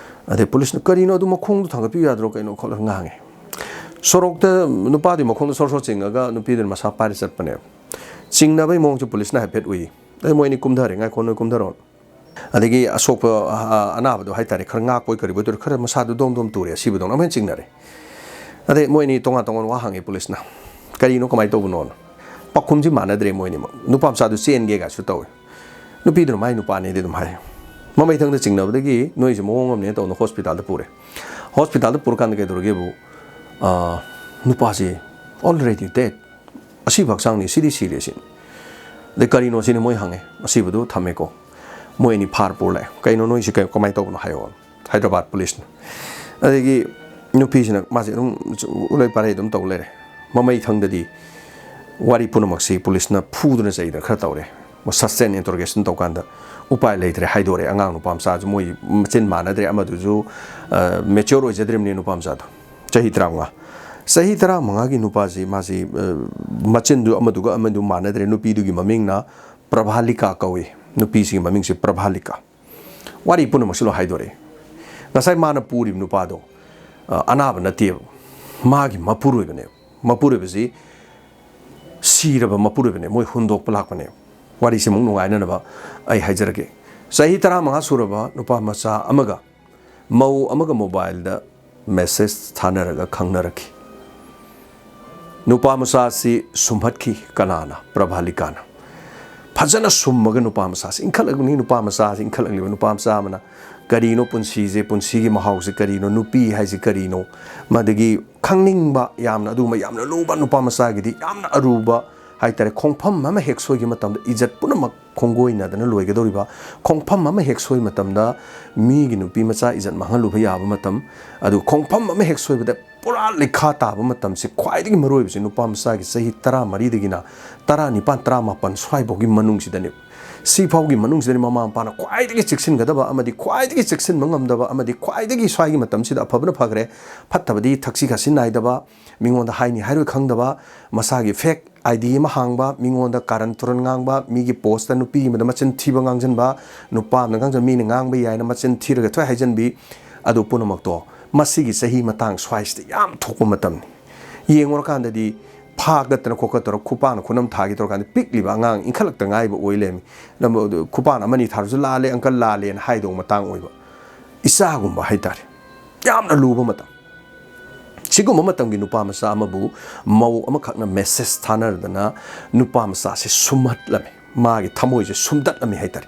ꯑꯗꯩ ꯄꯨꯂꯤꯁꯅ, "ꯀꯔꯤꯅꯣ, ꯑꯗꯨ ꯃꯈꯣꯡꯗꯣ ꯊꯥꯡꯒꯠꯄꯤꯌꯨ ꯌꯥꯗ꯭ꯔꯣ, ꯀꯩꯅꯣ?" ꯈꯣꯠꯂꯒ ꯉꯥꯡꯉꯦ꯫ ꯁꯣꯔꯣꯛꯇ ꯅꯨꯄꯥꯗꯨꯒꯤ ꯃꯈꯣꯡꯗ ꯁꯣꯔ ꯁꯣꯔ ꯆꯤꯡꯉꯒ ꯅꯨꯄꯤꯗꯨꯅ ꯃꯁꯥ ꯄꯥꯏꯔ ꯆꯠꯄꯅꯦꯕ꯫ ꯆꯤꯡꯅꯕꯩ ꯃꯑꯣꯡꯁꯨ ꯄꯨꯂꯤꯁꯅ ꯍꯥꯏꯐꯦꯠ ꯎꯏ꯫ ꯑꯗꯩ ꯃꯣꯏ ꯑꯅꯤ ꯀꯨꯝꯊꯔꯦ, "ꯉꯥꯏꯈꯣ, ꯅꯣꯏ ꯀꯨꯝꯊꯔꯣ"꯫ ꯑꯗꯒꯤ ꯑꯁꯣꯛꯄ, ꯑ, ꯑꯅꯥꯕꯗꯣ ꯍꯥꯏꯇꯥꯔꯦ, ꯈꯔ ꯉꯥꯛꯄꯣꯏ ꯀꯔꯤꯕꯣꯏ ꯇꯧꯔꯦ, ꯈꯔ ꯃꯁꯥꯗꯣ ꯗꯣꯝ ꯗꯣꯝ ꯇꯨꯔꯦ, ꯑꯁꯤꯕꯗꯧꯅ ꯑꯃꯨꯛ ꯍꯦꯟꯅ ꯆꯤꯡꯅꯔꯦ꯫ ꯑꯗꯩ ꯃꯣꯏ ꯑꯅꯤ ꯇꯣꯉꯥꯟ ꯇꯣꯉꯥꯟ ꯋꯥ ꯍꯪꯉꯦ ꯄꯨꯂꯤꯁꯅ, "ꯀꯔꯤꯅꯣ, ꯀꯃꯥꯏꯅ ꯇꯧꯕꯅꯣꯅ?" ꯄꯥꯎꯈꯨꯝꯁꯤ ꯃꯥꯟꯅꯗ꯭ꯔꯦ꯫ ꯃꯣꯏꯅꯤꯃꯛ ꯅꯨꯄꯥ ꯃꯆꯥꯗꯨ ꯆꯦꯟꯒꯦ ꯀꯥꯏꯁꯨ ꯇꯧꯋꯦ꯫ ꯅꯨꯄꯤꯗꯨꯅ ꯃꯥꯏ ꯅꯨꯄꯥꯅꯦꯗꯤ ꯑꯗꯨꯝ ꯍꯥꯏ꯫ ꯃꯃꯩ ꯊꯪꯗ ꯆꯤꯡꯅꯕꯗꯒꯤ ꯅꯣꯏꯁꯦ ꯃꯑꯣꯡ ꯑꯃꯅꯦ ꯇꯧꯅ ꯍꯣꯁꯄꯤꯇꯥꯜꯗ ꯄꯨꯔꯦ꯫ ꯍꯣꯁꯄꯤꯇꯥꯜꯗ ꯄꯨꯔꯀꯥꯟꯗ ꯀꯩꯗꯧꯔꯒꯦꯕꯨ, ꯑꯥ, ꯅꯨꯄꯥꯁꯤ already dead, ꯑꯁꯤꯕ ꯍꯛꯆꯥꯡꯅꯤ, ꯁꯤꯗꯤ ꯁꯤꯔꯦ ꯁꯤꯅꯤ꯫ ꯑꯗꯩ ꯀꯔꯤꯅꯣ ꯁꯤꯅꯤ ꯃꯣꯏ ꯍꯪꯉꯦ꯫ ꯑꯁꯤꯕꯗꯨ ꯊꯝꯃꯦꯀꯣ꯫ ꯃꯣꯏ ꯑꯅꯤ ꯐꯥꯔ ꯄꯨꯔ ꯂꯥꯛꯑꯦ꯫ "ꯀꯩꯅꯣ ꯅꯣꯏꯁꯤ ꯀꯩ-, ꯀꯃꯥꯏꯅ ꯇꯧꯕꯅꯣ ꯍꯥꯏꯌꯣ" ꯍꯥꯏꯗ꯭ꯔꯕꯥꯗ ꯄꯨꯂꯤꯁꯅ꯫ ꯑꯗꯒꯤ ꯅꯨꯄꯤꯁꯤꯅ ꯃꯥꯁꯦ ꯑꯗꯨꯝ ꯎꯂꯩ ꯄꯥꯔꯩ ꯑꯗꯨꯝ ꯇꯧ ꯂꯩꯔꯦ꯫ ꯃꯃꯩ ꯊꯪꯗꯗꯤ ꯋꯥꯔꯤ ꯄꯨꯝꯅꯃꯛꯁꯤ ꯄꯨꯂꯤꯁꯅ ꯐꯨꯗꯅ ꯆꯩꯗꯅ ꯈꯔ ꯇꯧꯔꯦ꯫ ꯁꯁꯇꯦꯟ ꯏꯟꯇꯔꯣꯒꯦꯁꯟ ꯇꯧꯀꯥꯟꯗ ꯎꯄꯥꯏ ꯂꯩꯇ꯭ꯔꯦ, ꯍꯥꯏꯗꯣꯔꯛꯑꯦ꯫ ꯑꯉꯥꯡ ꯅꯨꯄꯥ ꯃꯆꯥꯁꯨ ꯃꯣꯏ ꯃꯆꯤꯟ ꯃꯥꯟꯅꯗ꯭ꯔꯦ, ꯑꯃꯗꯨꯁꯨ, ꯑ, ꯃꯦꯆ꯭ꯌꯣꯔ ꯑꯣꯏꯖꯗ꯭ꯔꯤꯕꯅꯤ ꯅꯨꯄꯥ ꯃꯆꯥꯗꯣ꯫ ꯆꯍꯤ ꯇꯔꯥꯃꯉꯥ꯫ ꯆꯍꯤ ꯇꯔꯥꯃꯉꯥꯒꯤ ꯅꯨꯄꯥꯁꯤ ꯃꯥꯁꯤ, ꯑ, ꯃꯆꯤꯟꯗꯨ ꯑꯃꯗꯨꯒ ꯑꯃꯗꯨ ꯃꯥꯟꯅꯗ꯭ꯔꯦ꯫ ꯅꯨꯄꯤꯗꯨꯒꯤ ꯃꯃꯤꯡꯅ ꯄ꯭ꯔꯚꯥꯂꯤꯀꯥ ꯀꯧꯏ꯫ ꯅꯨꯄꯤꯁꯤꯒꯤ ꯃꯃꯤꯡꯁꯤ ꯄ꯭ꯔꯚꯥꯂꯤꯀꯥ꯫ ꯋꯥꯔꯤ ꯄꯨꯝꯅꯃꯛꯁꯨ ꯂꯣꯏ ꯍꯥꯏꯗꯣꯔꯛꯑꯦ꯫ ꯉꯁꯥꯏ ꯃꯥꯅ ꯄꯨꯔꯤꯕ ꯅꯨꯄꯥꯗꯣ, ꯑ, ꯑꯅꯥꯕ ꯅꯠꯇꯦꯕ, ꯃꯥꯒꯤ ꯃꯄꯨꯔꯣꯏꯕꯅꯦꯕ꯫ ꯃꯄꯨꯔꯣꯏꯕꯁꯤ ꯁꯤꯔꯕ ꯃꯄꯨꯔꯣꯏꯕꯅꯦ, ꯃꯣꯏ ꯍꯨꯟꯗꯣꯛꯄ ꯂꯥꯛꯄꯅꯦ꯫ ꯋꯥꯔꯤꯁꯤꯃꯨꯛ ꯅꯨꯡꯉꯥꯏꯅꯅꯕ ꯑꯩ ꯍꯥꯏꯖꯔꯛꯀꯦ꯫ ꯆꯍꯤ ꯇꯔꯥꯃꯉꯥ ꯁꯨꯔꯕ ꯅꯨꯄꯥ ꯃꯆꯥ ꯑꯃꯒ ꯃꯧ ꯑꯃꯒ ꯃꯣꯕꯥꯏꯜꯗ ꯃꯦꯁꯦꯖ ꯊꯥꯅꯔꯒ ꯈꯪꯅꯔꯛꯈꯤ꯫ ꯅꯨꯄꯥ ꯃꯆꯥꯁꯤ ꯁꯨꯝꯍꯠꯈꯤ꯫ ꯀꯅꯥꯅ? ꯄ꯭ꯔꯚꯥꯂꯤꯀꯥꯅ꯫ ꯐꯖꯅ ꯁꯨꯝꯃꯒ ꯅꯨꯄꯥ ꯃꯆꯥꯁꯤ ꯏꯟꯈꯠꯂꯛꯂꯤ꯫ ꯅꯨꯄꯥ ꯃꯆꯥꯁꯤ ꯏꯟꯈꯠꯂꯛꯂꯤꯕ ꯅꯨꯄꯥ ꯃꯆꯥ ꯑꯃꯅ ꯀꯔꯤꯅꯣ ꯄꯨꯟꯁꯤꯁꯦ, ꯄꯨꯟꯁꯤꯒꯤ ꯃꯍꯥꯎꯁꯦ ꯀꯔꯤꯅꯣ, ꯅꯨꯄꯤ ꯍꯥꯏꯁꯦ ꯀꯔꯤꯅꯣ, ꯃꯗꯒꯤ ꯈꯪꯅꯤꯡꯕ ꯌꯥꯝꯅ, ꯑꯗꯨꯒꯨꯝꯕ ꯌꯥꯝꯅ ꯂꯨꯕ, ꯅꯨꯄꯥ ꯃꯆꯥꯒꯤꯗꯤ ꯌꯥꯝꯅ ꯑꯔꯨꯕ ꯍꯥꯏꯇꯥꯔꯦ꯫ ꯈꯣꯡꯐꯝ ꯑꯃ ꯍꯦꯛ ꯁꯣꯏꯈꯤꯕ ꯃꯇꯝꯗ ꯏꯖꯠ ꯄꯨꯝꯅꯃꯛ ꯈꯣꯡꯒꯣꯏꯅꯗꯅ ꯂꯣꯏꯒꯗꯧꯔꯤꯕ, ꯈꯣꯡꯐꯝ ꯑꯃ ꯍꯦꯛ ꯁꯣꯏꯕ ꯃꯇꯝꯗ ꯃꯤꯒꯤ ꯅꯨꯄꯤ ꯃꯆꯥ ꯏꯖꯠ ꯃꯥꯡꯍꯜꯂꯨꯕ ꯌꯥꯕ ꯃꯇꯝ, ꯑꯗꯨ ꯈꯣꯡꯐꯝ ꯑꯃ ꯍꯦꯛ ꯁꯣꯏꯕꯗ ꯄꯨꯔꯥ ꯂꯩꯈꯥ ꯇꯥꯕ ꯃꯇꯝꯁꯤ ꯈ꯭ꯋꯥꯏꯗꯒꯤ ꯃꯔꯨ ꯑꯣꯏꯕꯁꯤ ꯅꯨꯄꯥ ꯃꯆꯥꯒꯤ ꯆꯍꯤ ꯇꯔꯥꯃꯔꯤꯗꯒꯤꯅ ꯇꯔꯥꯅꯤꯄꯥꯟ, ꯇꯔꯥꯃꯥꯄꯟ ꯁ꯭ꯋꯥꯏꯐꯥꯎꯒꯤ ꯃꯅꯨꯡꯁꯤꯗꯅꯤ꯫ ꯁꯤꯐꯥꯎꯒꯤ ꯃꯅꯨꯡꯁꯤꯗꯅꯤ ꯃꯃꯥ ꯃꯄꯥꯅ ꯈ꯭ꯋꯥꯏꯗꯒꯤ ꯆꯦꯛꯁꯤꯟꯒꯗꯕ ꯑꯃꯗꯤ ꯈ꯭ꯋꯥꯏꯗꯒꯤ ꯆꯦꯛꯁꯤꯟꯕ ꯉꯝꯗꯕ ꯑꯃꯗꯤ ꯈ꯭ꯋꯥꯏꯗꯒꯤ ꯁ꯭ꯋꯥꯏꯒꯤ ꯃꯇꯝꯁꯤꯗ ꯑꯐꯕꯅ ꯐꯈ꯭ꯔꯦ, ꯐꯠꯇꯕꯗꯤ ꯊꯛꯁꯤ ꯈꯥꯁꯤ ꯅꯥꯏꯗꯕ, ꯃꯤꯉꯣꯟꯗ ꯍꯥꯏꯅꯤ ꯍꯥꯏꯔꯣꯏ ꯈꯪꯗꯕ, ꯃꯁꯥꯒꯤ ꯐꯦꯛ ꯑꯥꯏ ꯗꯤ ꯑꯃ ꯍꯥꯡꯕ, ꯃꯤꯉꯣꯟꯗ ꯀꯥꯔꯟ ꯇꯨꯔꯟ ꯉꯥꯡꯕ, ꯃꯤꯒꯤ ꯄꯣꯁꯇ ꯅꯨꯄꯤ ꯑꯃꯗ ꯃꯆꯤꯟ ꯊꯤꯕ ꯉꯥꯡꯁꯤꯟꯕ, ꯅꯨꯄꯥ ꯑꯃꯗ ꯉꯥꯡꯁꯤꯟꯕ, ꯃꯤꯅ ꯉꯥꯡꯕ ꯌꯥꯏꯅ ꯃꯆꯤꯟ ꯊꯤꯔꯒ ꯊꯣꯏ ꯍꯥꯏꯖꯤꯟꯕꯤ, ꯑꯗꯨ ꯄꯨꯝꯅꯃꯛꯇꯣ ꯃꯁꯤꯒꯤ ꯆꯍꯤ ꯃꯇꯥꯡ ꯁ꯭ꯋꯥꯏꯁꯤꯗ ꯌꯥꯝ ꯊꯣꯛꯄ ꯃꯇꯝꯅꯤ꯫ ꯌꯦꯡꯉꯨꯔꯀꯥꯟꯗꯗꯤ ꯐꯥꯒꯠꯇꯅ ꯈꯣꯠꯀꯠꯇꯅ ꯈꯨꯄꯥꯛꯅ ꯈꯨꯅꯝ ꯊꯥꯒꯦ ꯇꯧꯔꯀꯥꯟꯗ ꯄꯤꯛꯂꯤꯕ ꯑꯉꯥꯡ ꯏꯟꯈꯠꯂꯛꯇ ꯉꯥꯏꯕ ꯑꯣꯏ ꯂꯩꯔꯝꯃꯤ꯫ ꯅꯝꯕ-, ꯈꯨꯄꯥꯛꯅ ꯑꯃꯅꯤ ꯊꯥꯔꯁꯨ "ꯂꯥꯜꯂꯦ ꯑꯪꯀꯜ, ꯂꯥꯜꯂꯦꯅ" ꯍꯥꯏꯗꯧꯕ ꯃꯇꯥꯡ ꯑꯣꯏꯕ꯫ ꯏꯆꯥꯒꯨꯝꯕ ꯍꯥꯏꯇꯥꯔꯦ꯫ ꯌꯥꯝꯅ ꯂꯨꯕ ꯃꯇꯝ꯫ ꯁꯤꯒꯨꯝꯕ ꯃꯇꯝꯒꯤ ꯅꯨꯄꯥ ꯃꯆꯥ ꯑꯃꯕꯨ ꯃꯧ ꯑꯃꯈꯛꯅ ꯃꯦꯁꯦꯖ ꯊꯥꯅꯔꯗꯅ ꯅꯨꯄꯥ ꯃꯆꯥꯁꯦ ꯁꯨꯝꯍꯠꯂꯝꯃꯤ, ꯃꯥꯒꯤ ꯊꯃꯣꯏꯁꯦ ꯁꯨꯝꯗꯠꯂꯝꯃꯤ ꯍꯥꯏꯇꯥꯔꯦ꯫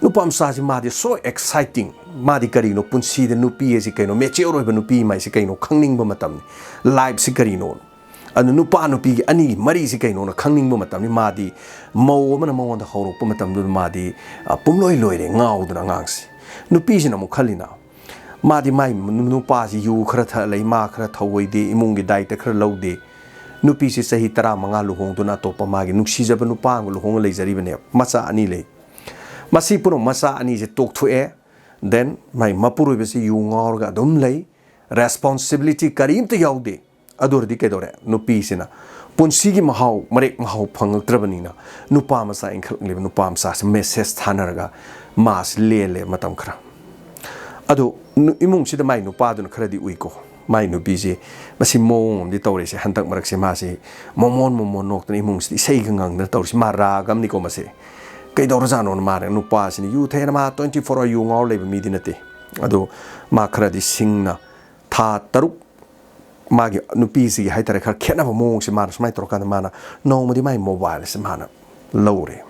ꯅꯨꯄꯥ ꯃꯆꯥꯁꯤ ꯃꯥꯗꯤ so exciting, ꯃꯥꯗꯤ ꯀꯔꯤꯅꯣ ꯄꯨꯟꯁꯤꯗ ꯅꯨꯄꯤ ꯍꯥꯏꯁꯤ ꯀꯩꯅꯣ, ꯃꯦꯆꯤꯌꯣꯔ ꯑꯣꯏꯕ ꯅꯨꯄꯤ ꯍꯥꯏꯁꯤ ꯀꯩꯅꯣ ꯈꯪꯅꯤꯡꯕ ꯃꯇꯝꯅꯤ, ꯂꯥꯏꯐꯁꯤ ꯀꯔꯤꯅꯣ, ꯑꯗꯨ ꯅꯨꯄꯥ ꯅꯨꯄꯤꯒꯤ ꯑꯅꯤꯒꯤ ꯃꯔꯤꯁꯤ ꯀꯩꯅꯣꯅ ꯈꯪꯅꯤꯡꯕ ꯃꯇꯝꯅꯤ꯫ ꯃꯥꯗꯤ ꯃꯧ ꯑꯃꯅ ꯃꯉꯣꯟꯗ ꯍꯧꯔꯛꯄ ꯃꯇꯝꯗꯨꯗ ꯃꯥꯗꯤ ꯄꯨꯝꯂꯣꯏ ꯂꯣꯏꯔꯦ, ꯉꯥꯎꯗꯅ ꯑꯉꯥꯡꯁꯤ꯫ ꯅꯨꯄꯤꯁꯤꯅ ꯑꯃꯨꯛ ꯈꯜꯂꯤꯅ, ꯃꯥꯗꯤ ꯃꯥꯏ ꯅꯨꯄꯥꯁꯤ ꯌꯨ ꯈꯔ ꯊꯛꯂꯛꯏ, ꯃꯥ ꯈꯔ ꯊꯧꯑꯣꯏꯗꯦ, ꯏꯃꯨꯡꯒꯤ ꯗꯥꯏꯇ ꯈꯔ ꯂꯧꯗꯦ꯫ ꯅꯨꯄꯤꯁꯤ ꯆꯍꯤ ꯇꯔꯥꯃꯉꯥ ꯂꯨꯍꯣꯡꯗꯨꯅ ꯑꯇꯣꯞꯄ ꯃꯥꯒꯤ ꯅꯨꯡꯁꯤꯖꯕ ꯅꯨꯄꯥ ꯑꯃꯒ ꯂꯨꯍꯣꯡꯉ ꯂꯩꯖꯔꯤꯕꯅꯦ, ꯃꯆꯥ ꯑꯅꯤ ꯂꯩ꯫ ꯃꯁꯤ ꯄꯨꯝꯅꯃꯛ ꯃꯆꯥ ꯑꯅꯤꯁꯦ ꯇꯣꯛꯊꯣꯛꯑꯦ, ꯗꯦꯟ ꯃꯥꯏ ꯃꯄꯨꯔꯣꯏꯕꯁꯤ ꯌꯨ ꯉꯥꯎꯔꯒ ꯑꯗꯨꯝ ꯂꯩ, ꯔꯦꯁꯄꯣꯟꯁꯤꯕꯤꯂꯤꯇꯤ ꯀꯔꯤꯝꯇ ꯌꯥꯎꯗꯦ꯫ ꯑꯗꯨ ꯑꯣꯏꯔꯗꯤ ꯀꯩꯗꯧꯔꯦ? ꯅꯨꯄꯤꯁꯤꯅ ꯄꯨꯟꯁꯤꯒꯤ ꯃꯍꯥꯎ, ꯃꯔꯦꯛ ꯃꯍꯥꯎ ꯐꯪꯉꯛꯇ꯭ꯔꯕꯅꯤꯅ ꯅꯨꯄꯥ ꯃꯆꯥ ꯏꯟꯈꯠꯂꯛꯂꯤꯕ ꯅꯨꯄꯥ ꯃꯆꯥꯁꯤ ꯃꯦꯁꯦꯖ ꯊꯥꯅꯔꯒ ꯃꯥꯁꯤ ꯂꯦꯜꯂꯦ ꯃꯇꯝ ꯈꯔ꯫ ꯑꯗꯣ ꯏꯃꯨꯡꯁꯤꯗ ꯃꯥꯏ ꯅꯨꯄꯥꯗꯨꯅ ꯈꯔꯗꯤ ꯎꯏꯀꯣ, ꯃꯥꯏ ꯅꯨꯄꯤꯁꯤ ꯃꯁꯤ ꯃꯑꯣꯡ ꯑꯃꯗꯤ ꯇꯧꯔꯤꯁꯦ, ꯍꯟꯗꯛ ꯃꯔꯛꯁꯦ ꯃꯥꯁꯤ ꯃꯣꯃꯣꯟ ꯃꯣꯃꯣꯟ ꯅꯣꯛꯇꯅ ꯏꯃꯨꯡꯁꯤꯗ ꯏꯁꯩꯒ ꯉꯪꯗꯅ ꯇꯧꯔꯤꯁꯤ, ꯃꯥ ꯔꯥꯒ ꯑꯃꯅꯤꯀꯣ ꯃꯁꯤ꯫ ꯀꯩꯗꯧꯔꯖꯥꯠꯅꯣꯅ ꯃꯥꯅ, ꯅꯨꯄꯥꯁꯤꯅ ꯌꯨ ꯊꯛꯑꯦꯅ ꯃꯥ ꯇ꯭ꯋꯦꯟꯇꯤ ꯐꯣꯔ ꯑꯋꯥꯔ ꯌꯨ ꯉꯥꯎꯔ ꯂꯩꯕ ꯃꯤꯗꯤ ꯅꯠꯇꯦ꯫ ꯑꯗꯣ ꯃꯥ ꯈꯔꯗꯤ ꯁꯤꯡꯅ ꯊꯥ ꯇꯔꯨꯛ ꯃꯥꯒꯤ ꯅꯨꯄꯤꯁꯤꯒꯤ ꯍꯥꯏꯇꯥꯔꯦ, ꯈꯔ ꯈꯦꯠꯅꯕ ꯃꯑꯣꯡꯁꯦ ꯃꯥꯅ ꯁꯨꯃꯥꯏꯅ ꯇꯧꯔꯀꯥꯟꯗ ꯃꯥꯅ ꯅꯣꯡꯃꯗꯤ ꯃꯥꯒꯤ ꯃꯣꯕꯥꯏꯜꯁꯦ ꯃꯥꯅ ꯂꯧꯔꯦ꯫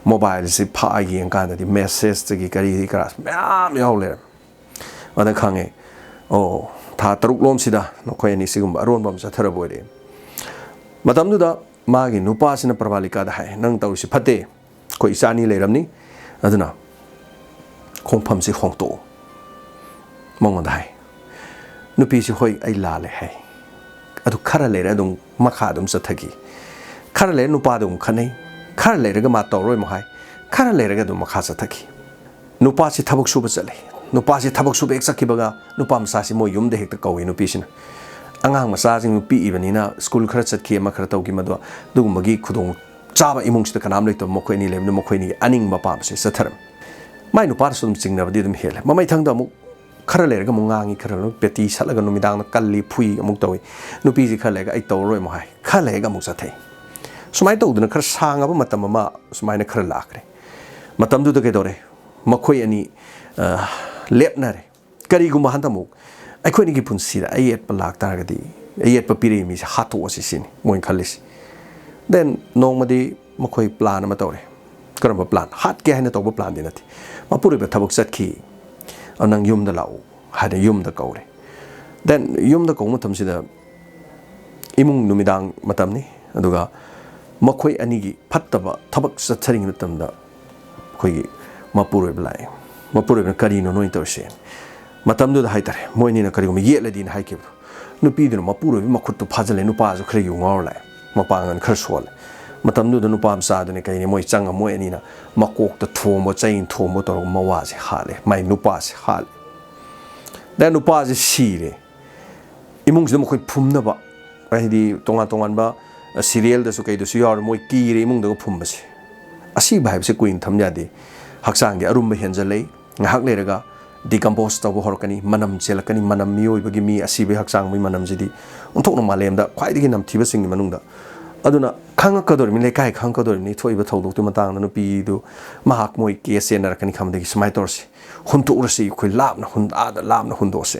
ꯃꯣꯕꯥꯏꯜꯁꯦ ꯐꯥꯛꯑ ꯌꯦꯡꯀꯥꯟꯗꯗꯤ ꯃꯦꯁꯦꯖꯇꯒꯤ ꯀꯔꯤꯗꯒꯤ ꯀꯔꯥ ꯃꯌꯥꯝ ꯌꯥꯎ ꯂꯩꯔꯝꯃꯦ꯫ ꯑꯗ ꯈꯪꯉꯦ, ꯑꯣ, ꯊꯥ ꯇꯔꯨꯛ ꯂꯣꯝꯁꯤꯗ ꯅꯈꯣꯏ ꯑꯅꯤ ꯁꯤꯒꯨꯝꯕ ꯑꯔꯣꯟꯕ ꯑꯃ ꯆꯠꯊꯔꯕ ꯑꯣꯏꯔꯦ꯫ ꯃꯇꯝꯗꯨꯗ ꯃꯥꯒꯤ ꯅꯨꯄꯥꯁꯤꯅ ꯄ꯭ꯔꯕꯥꯂꯤꯀꯥꯗ ꯍꯥꯏ, "ꯅꯪ ꯇꯧꯔꯤꯁꯤ ꯐꯠꯇꯦ, ꯑꯩꯈꯣꯏ ꯏꯆꯥ ꯑꯅꯤ ꯂꯩꯔꯝꯅꯤ, ꯑꯗꯨꯅ ꯈꯣꯡꯐꯝꯁꯤ ꯍꯣꯡꯇꯣꯛꯎ" ꯃꯉꯣꯟꯗ ꯍꯥꯏ꯫ ꯅꯨꯄꯤꯁꯤ, "ꯍꯣꯏ, ꯑꯩ ꯂꯥꯜꯂꯦ" ꯍꯥꯏ꯫ ꯑꯗꯨ ꯈꯔ ꯂꯩꯔ ꯑꯗꯨꯝ ꯃꯈꯥ ꯑꯗꯨꯝ ꯆꯠꯊꯈꯤ꯫ ꯈꯔ ꯂꯩꯔ ꯅꯨꯄꯥꯗꯨ ꯑꯃꯨꯛ ꯈꯠꯅꯩ, ꯈꯔ ꯂꯩꯔꯒ ꯃꯥ ꯇꯧꯔꯣꯏ ꯑꯃꯨꯛ ꯍꯥꯏ, ꯈꯔ ꯂꯩꯔꯒ ꯑꯗꯨꯝ ꯃꯈꯥ ꯆꯠꯊꯈꯤ꯫ ꯅꯨꯄꯥꯁꯤ ꯊꯕꯛ ꯁꯨꯕ ꯆꯠꯂꯦ꯫ ꯅꯨꯄꯥꯁꯤ ꯊꯕꯛ ꯁꯨꯕ ꯍꯦꯛ ꯆꯠꯈꯤꯕꯒ ꯅꯨꯄꯥ ꯃꯆꯥꯁꯤ ꯃꯣꯏ ꯌꯨꯝꯗ ꯍꯦꯛꯇ ꯀꯧꯏ ꯅꯨꯄꯤꯁꯤꯅ꯫ ꯑꯉꯥꯡ ꯃꯆꯥꯁꯤꯡ ꯄꯤꯛꯏꯕꯅꯤꯅ ꯁ꯭ꯀꯨꯜ ꯈꯔ ꯆꯠꯈꯤ, ꯑꯃ ꯈꯔ ꯇꯧꯈꯤ, ꯃꯗꯣ ꯑꯗꯨꯒꯨꯝꯕꯒꯤ ꯈꯨꯗꯣꯡ ꯆꯥꯕ ꯏꯃꯨꯡꯁꯤꯗ ꯀꯅꯥꯝ ꯂꯩꯇꯕ, ꯃꯈꯣꯏ ꯑꯅꯤ ꯂꯩꯕꯅꯤꯅ ꯃꯈꯣꯏ ꯑꯅꯤꯒꯤ ꯑꯅꯤꯡꯕ ꯑꯄꯥꯝꯕꯁꯦ ꯆꯠꯊꯔꯝꯃꯤ꯫ ꯃꯥꯏ ꯅꯨꯄꯥꯅꯁꯨ ꯑꯗꯨꯝ ꯆꯤꯡꯅꯕꯗꯤ ꯑꯗꯨꯝ ꯍꯦꯜꯂꯦ꯫ ꯃꯃꯩꯊꯪꯗ ꯑꯃꯨꯛ ꯈꯔ ꯂꯩꯔꯒ ꯑꯃꯨꯛ ꯉꯥꯡꯉꯤ, ꯈꯔ ꯂꯩꯔꯒ ꯄꯦꯇꯤ ꯁꯠꯂꯒ ꯅꯨꯃꯤꯗꯥꯡꯗ ꯀꯜꯂꯤ, ꯐꯨꯏ ꯑꯃꯨꯛ ꯇꯧꯏ꯫ ꯅꯨꯄꯤꯁꯤ ꯈꯔ ꯂꯩꯔꯒ "ꯑꯩ ꯇꯧꯔꯔꯣꯏ" ꯑꯃꯨꯛ ꯍꯥꯏ, ꯈꯔ ꯂꯩꯔꯒ ꯑꯃꯨꯛ ꯆꯠꯊꯩ꯫ ꯁꯨꯃꯥꯏꯅ ꯇꯧꯗꯅ ꯈꯔ ꯁꯥꯡꯉꯕ ꯃꯇꯝ ꯑꯃ ꯁꯨꯃꯥꯏꯅ ꯈꯔ ꯂꯥꯛꯈ꯭ꯔꯦ꯫ ꯃꯇꯝꯗꯨꯗ ꯀꯩꯗꯧꯔꯦ? ꯃꯈꯣꯏ ꯑꯅꯤ, ꯑ, ꯂꯦꯞꯅꯔꯦ꯫ ꯀꯔꯤꯒꯨꯝꯕ ꯍꯟꯗꯛ ꯑꯃꯨꯛ ꯑꯩꯈꯣꯏ ꯑꯅꯤꯒꯤ ꯄꯨꯟꯁꯤꯗ ꯑꯌꯦꯠꯄ ꯂꯥꯛꯇꯥꯔꯒꯗꯤ, ꯑꯌꯦꯠꯄ ꯄꯤꯔꯛꯏ ꯃꯤꯁꯦ ꯍꯥꯠꯇꯣꯛꯑꯁꯤ ꯁꯤꯅꯤ ꯃꯣꯏꯅ ꯈꯜꯂꯤꯁꯦ꯫ Then ꯅꯣꯡꯃꯗꯤ ꯃꯈꯣꯏ plan ꯑꯃ ꯇꯧꯔꯦ꯫ ꯀꯔꯝꯕ plan? ꯍꯥꯠꯀꯦ ꯍꯥꯏꯅ ꯇꯧꯕ planꯗꯤ ꯅꯠꯇꯦ꯫ "ꯃꯄꯨꯔꯣꯏꯕ ꯊꯕꯛ ꯆꯠꯈꯤ, ꯑꯗꯨ ꯅꯪ ꯌꯨꯝꯗ ꯂꯥꯛꯎ" ꯍꯥꯏꯅ ꯌꯨꯝꯗ ꯀꯧꯔꯦ꯫ Then ꯌꯨꯝꯗ ꯀꯧꯕ ꯃꯇꯝꯁꯤꯗ ꯏꯃꯨꯡ ꯅꯨꯃꯤꯗꯥꯡ ꯃꯇꯝꯅꯤ, ꯑꯗꯨꯒ ꯃꯈꯣꯏ ꯑꯅꯤꯒꯤ ꯐꯠꯇꯕ ꯊꯕꯛ ꯆꯠꯊꯔꯤꯉꯩ ꯃꯇꯝꯗ ꯑꯩꯈꯣꯏꯒꯤ ꯃꯄꯨꯔꯣꯏꯕ ꯂꯥꯛꯑꯦ꯫ ꯃꯄꯨꯔꯣꯏꯕꯅ "ꯀꯔꯤꯅꯣ ꯅꯣꯏꯅ ꯇꯧꯔꯤꯁꯦ?" ꯃꯇꯝꯗꯨꯗ ꯍꯥꯏꯇꯥꯔꯦ, ꯃꯣꯏ ꯑꯅꯤꯅ ꯀꯔꯤꯒꯨꯝꯕ ꯌꯦꯠꯂꯗꯤꯅ ꯍꯥꯏꯈꯤꯕꯗꯣ, ꯅꯨꯄꯤꯗꯨꯅ ꯃꯄꯨꯔꯣꯏꯕꯒꯤ ꯃꯈꯨꯠꯇꯨ ꯐꯥꯖꯤꯜꯂꯦ꯫ ꯅꯨꯄꯥꯁꯨ ꯈꯔ ꯌꯨ ꯉꯥꯎꯔ ꯂꯥꯛꯑꯦ, ꯃꯄꯥꯡꯒꯜ ꯈꯔ ꯁꯣꯜꯂꯦ꯫ ꯃꯇꯝꯗꯨꯗ ꯅꯨꯄꯥ ꯃꯆꯥꯗꯨꯅ ꯀꯩꯅꯤ, ꯃꯣꯏ ꯆꯪꯉ ꯃꯣꯏ ꯑꯅꯤꯅ ꯃꯀꯣꯛꯇ ꯊꯣꯝꯕ, ꯆꯩꯅ ꯊꯣꯝꯕ ꯇꯧꯔꯒ ꯃꯋꯥꯁꯦ ꯍꯥꯠꯂꯦ, ꯃꯥꯏ ꯅꯨꯄꯥꯁꯦ ꯍꯥꯠꯂꯦ꯫ ꯗ ꯅꯨꯄꯥꯁꯦ ꯁꯤꯔꯦ꯫ ꯏꯃꯨꯡꯁꯤꯗ ꯃꯈꯣꯏ ꯐꯨꯝꯅꯕ, ꯍꯥꯏꯗꯤ ꯇꯣꯉꯥꯟ ꯇꯣꯉꯥꯟꯕ ꯁꯤꯔꯤꯌꯦꯜꯗꯁꯨ ꯀꯩꯗꯁꯨ ꯌꯥꯎꯔꯦ, ꯃꯣꯏ ꯀꯤꯔꯦ ꯏꯃꯨꯡꯗꯒ ꯐꯨꯝꯕꯁꯦ꯫ ꯑꯁꯤꯕ ꯍꯥꯏꯕꯁꯦ ꯀꯨꯏꯅ ꯊꯝ ꯌꯥꯗꯦ꯫ ꯍꯛꯆꯥꯡꯒꯤ ꯑꯔꯨꯝꯕ ꯍꯦꯟꯖꯜꯂꯛꯏ꯫ ꯉꯥꯏꯍꯥꯛ ꯂꯩꯔꯒ decompose ꯇꯧꯕ ꯍꯧꯔꯛꯀꯅꯤ, ꯃꯅꯝ ꯆꯦꯜꯂꯛꯀꯅꯤ꯫ ꯃꯅꯝ, ꯃꯤꯑꯣꯏꯕꯒꯤ, ꯃꯤ ꯑꯁꯤꯕꯒꯤ ꯍꯛꯆꯥꯡꯒꯤ ꯃꯅꯝꯁꯤꯗꯤ ꯑꯣꯟꯊꯣꯛꯅ ꯃꯥꯂꯦꯝꯗ ꯈ꯭ꯋꯥꯏꯗꯒꯤ ꯅꯝꯊꯤꯕꯁꯤꯡꯒꯤ ꯃꯅꯨꯡꯗ꯫ ꯑꯗꯨꯅ ꯈꯪꯉꯛꯀꯗꯧꯔꯤꯕꯅꯤ, ꯂꯩꯀꯥꯏ ꯈꯪꯉꯛꯀꯗꯧꯔꯤꯕꯅꯤ ꯊꯣꯛꯏꯕ ꯊꯧꯗꯣꯛꯇꯨꯒꯤ ꯃꯇꯥꯡꯗ꯫ ꯅꯨꯄꯤꯗꯨ ꯃꯍꯥꯛ ꯃꯣꯏ ꯀꯦꯁ ꯆꯦꯟꯅꯔꯛꯀꯅꯤ ꯈꯪꯕꯗꯒꯤ ꯁꯨꯃꯥꯏꯅ ꯇꯧꯔꯁꯤ, ꯍꯨꯟꯇꯣꯛꯎꯔꯁꯤ, ꯑꯩꯈꯣꯏ ꯂꯥꯞꯅ ꯍꯨꯟ-, ꯑꯥꯗ ꯂꯥꯞꯅ ꯍꯨꯟꯗꯣꯛꯑꯁꯦ꯫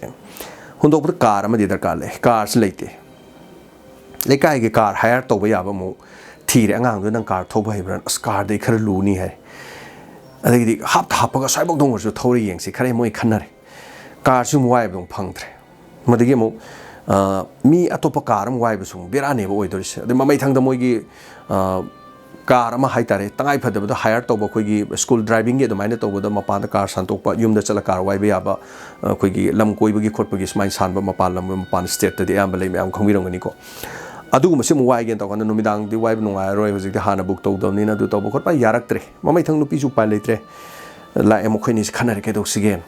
ꯍꯨꯟꯗꯣꯛꯄꯗ car ꯑꯃꯗꯤ ꯗꯔꯀꯥꯔ ꯂꯩ, carꯁꯤ ꯂꯩꯇꯦ꯫ ꯂꯩꯀꯥꯏꯒꯤ car hire ꯇꯧꯕ ꯌꯥꯕ ꯑꯃꯨꯛ ꯊꯤꯔꯦ꯫ ꯑꯉꯥꯡꯗꯨ "ꯅꯪ car ꯊꯧꯕ ꯍꯩꯕ꯭ꯔꯥ?" "ꯑꯁ, carꯗꯤ ꯑꯩ ꯈꯔ ꯂꯨꯅꯤ" ꯍꯥꯏ꯫ ꯑꯗꯒꯤꯗꯤ ꯍꯥꯞꯇ ꯍꯥꯞꯄꯒ "ꯑꯁ꯭ꯋꯥꯏꯐꯥꯎꯗ ꯑꯣꯏꯔꯁꯨ ꯊꯧꯔ ꯌꯦꯡꯁꯤ" ꯈꯔ ꯃꯣꯏ ꯈꯟꯅꯔꯦ꯫ Carꯁꯤ ꯑꯃꯨꯛ ꯋꯥꯏꯕꯗ ꯑꯃꯨꯛ ꯐꯪꯗ꯭ꯔꯦ꯫ ꯃꯗꯒꯤ ꯑꯃꯨꯛ, ꯑ, ꯃꯤ ꯑꯇꯣꯞꯄ car ꯑꯃ ꯋꯥꯏꯕꯁꯨ ꯑꯃꯨꯛ ꯕꯦꯔꯥꯅꯦꯕ ꯑꯣꯏꯗꯣꯔꯤꯁꯦ꯫ ꯑꯗꯩ ꯃꯃꯩꯊꯪꯗ ꯃꯣꯏꯒꯤ, ꯑ, car ꯑꯃ ꯍꯥꯏꯇꯥꯔꯦ, ꯇꯉꯥꯏ ꯐꯗꯕꯗ hire ꯇꯧꯕ ꯑꯩꯈꯣꯏꯒꯤ school drivingꯒꯤ ꯑꯗꯨꯃꯥꯏꯅ ꯇꯧꯕꯗ ꯃꯄꯥꯟꯗ car ꯁꯥꯟꯇꯣꯛꯄ, ꯌꯨꯝꯗ ꯆꯠꯂ car ꯋꯥꯏꯕ ꯌꯥꯕ, ꯑ, ꯑꯩꯈꯣꯏꯒꯤ ꯂꯝ ꯀꯣꯏꯕꯒꯤ ꯈꯣꯠꯄꯒꯤ ꯁꯨꯃꯥꯏꯅ ꯁꯥꯟꯕ ꯃꯄꯥꯟ ꯂꯝ, ꯃꯄꯥꯟ stateꯇꯗꯤ ꯑꯌꯥꯝꯕ ꯂꯩ, ꯃꯌꯥꯝ ꯈꯪꯕꯤꯔꯝꯒꯅꯤꯀꯣ꯫ ꯑꯗꯨꯒꯨꯝꯕꯁꯤ ꯑꯃꯨꯛ ꯋꯥꯏꯒꯦꯅ ꯇꯧꯀꯥꯟꯗ ꯅꯨꯃꯤꯗꯥꯡꯗꯤ ꯋꯥꯏꯕ ꯅꯨꯡꯉꯥꯏꯔꯔꯣꯏ, ꯍꯧꯖꯤꯛꯇꯤ ꯍꯥꯟꯅ book ꯇꯧꯗꯕꯅꯤꯅ ꯑꯗꯨ ꯇꯧꯕ ꯈꯣꯠꯄ ꯌꯥꯔꯛꯇ꯭ꯔꯦ꯫ ꯃꯃꯩꯊꯪ ꯅꯨꯄꯤꯁꯨ ꯎꯄꯥꯏ ꯂꯩꯇ꯭ꯔꯦ꯫ ꯂꯥꯛꯑꯦ, ꯃꯈꯣꯏꯅꯤꯁꯤ ꯈꯟꯅꯔꯦ ꯀꯩꯗꯧꯁꯤꯒꯦꯅ꯫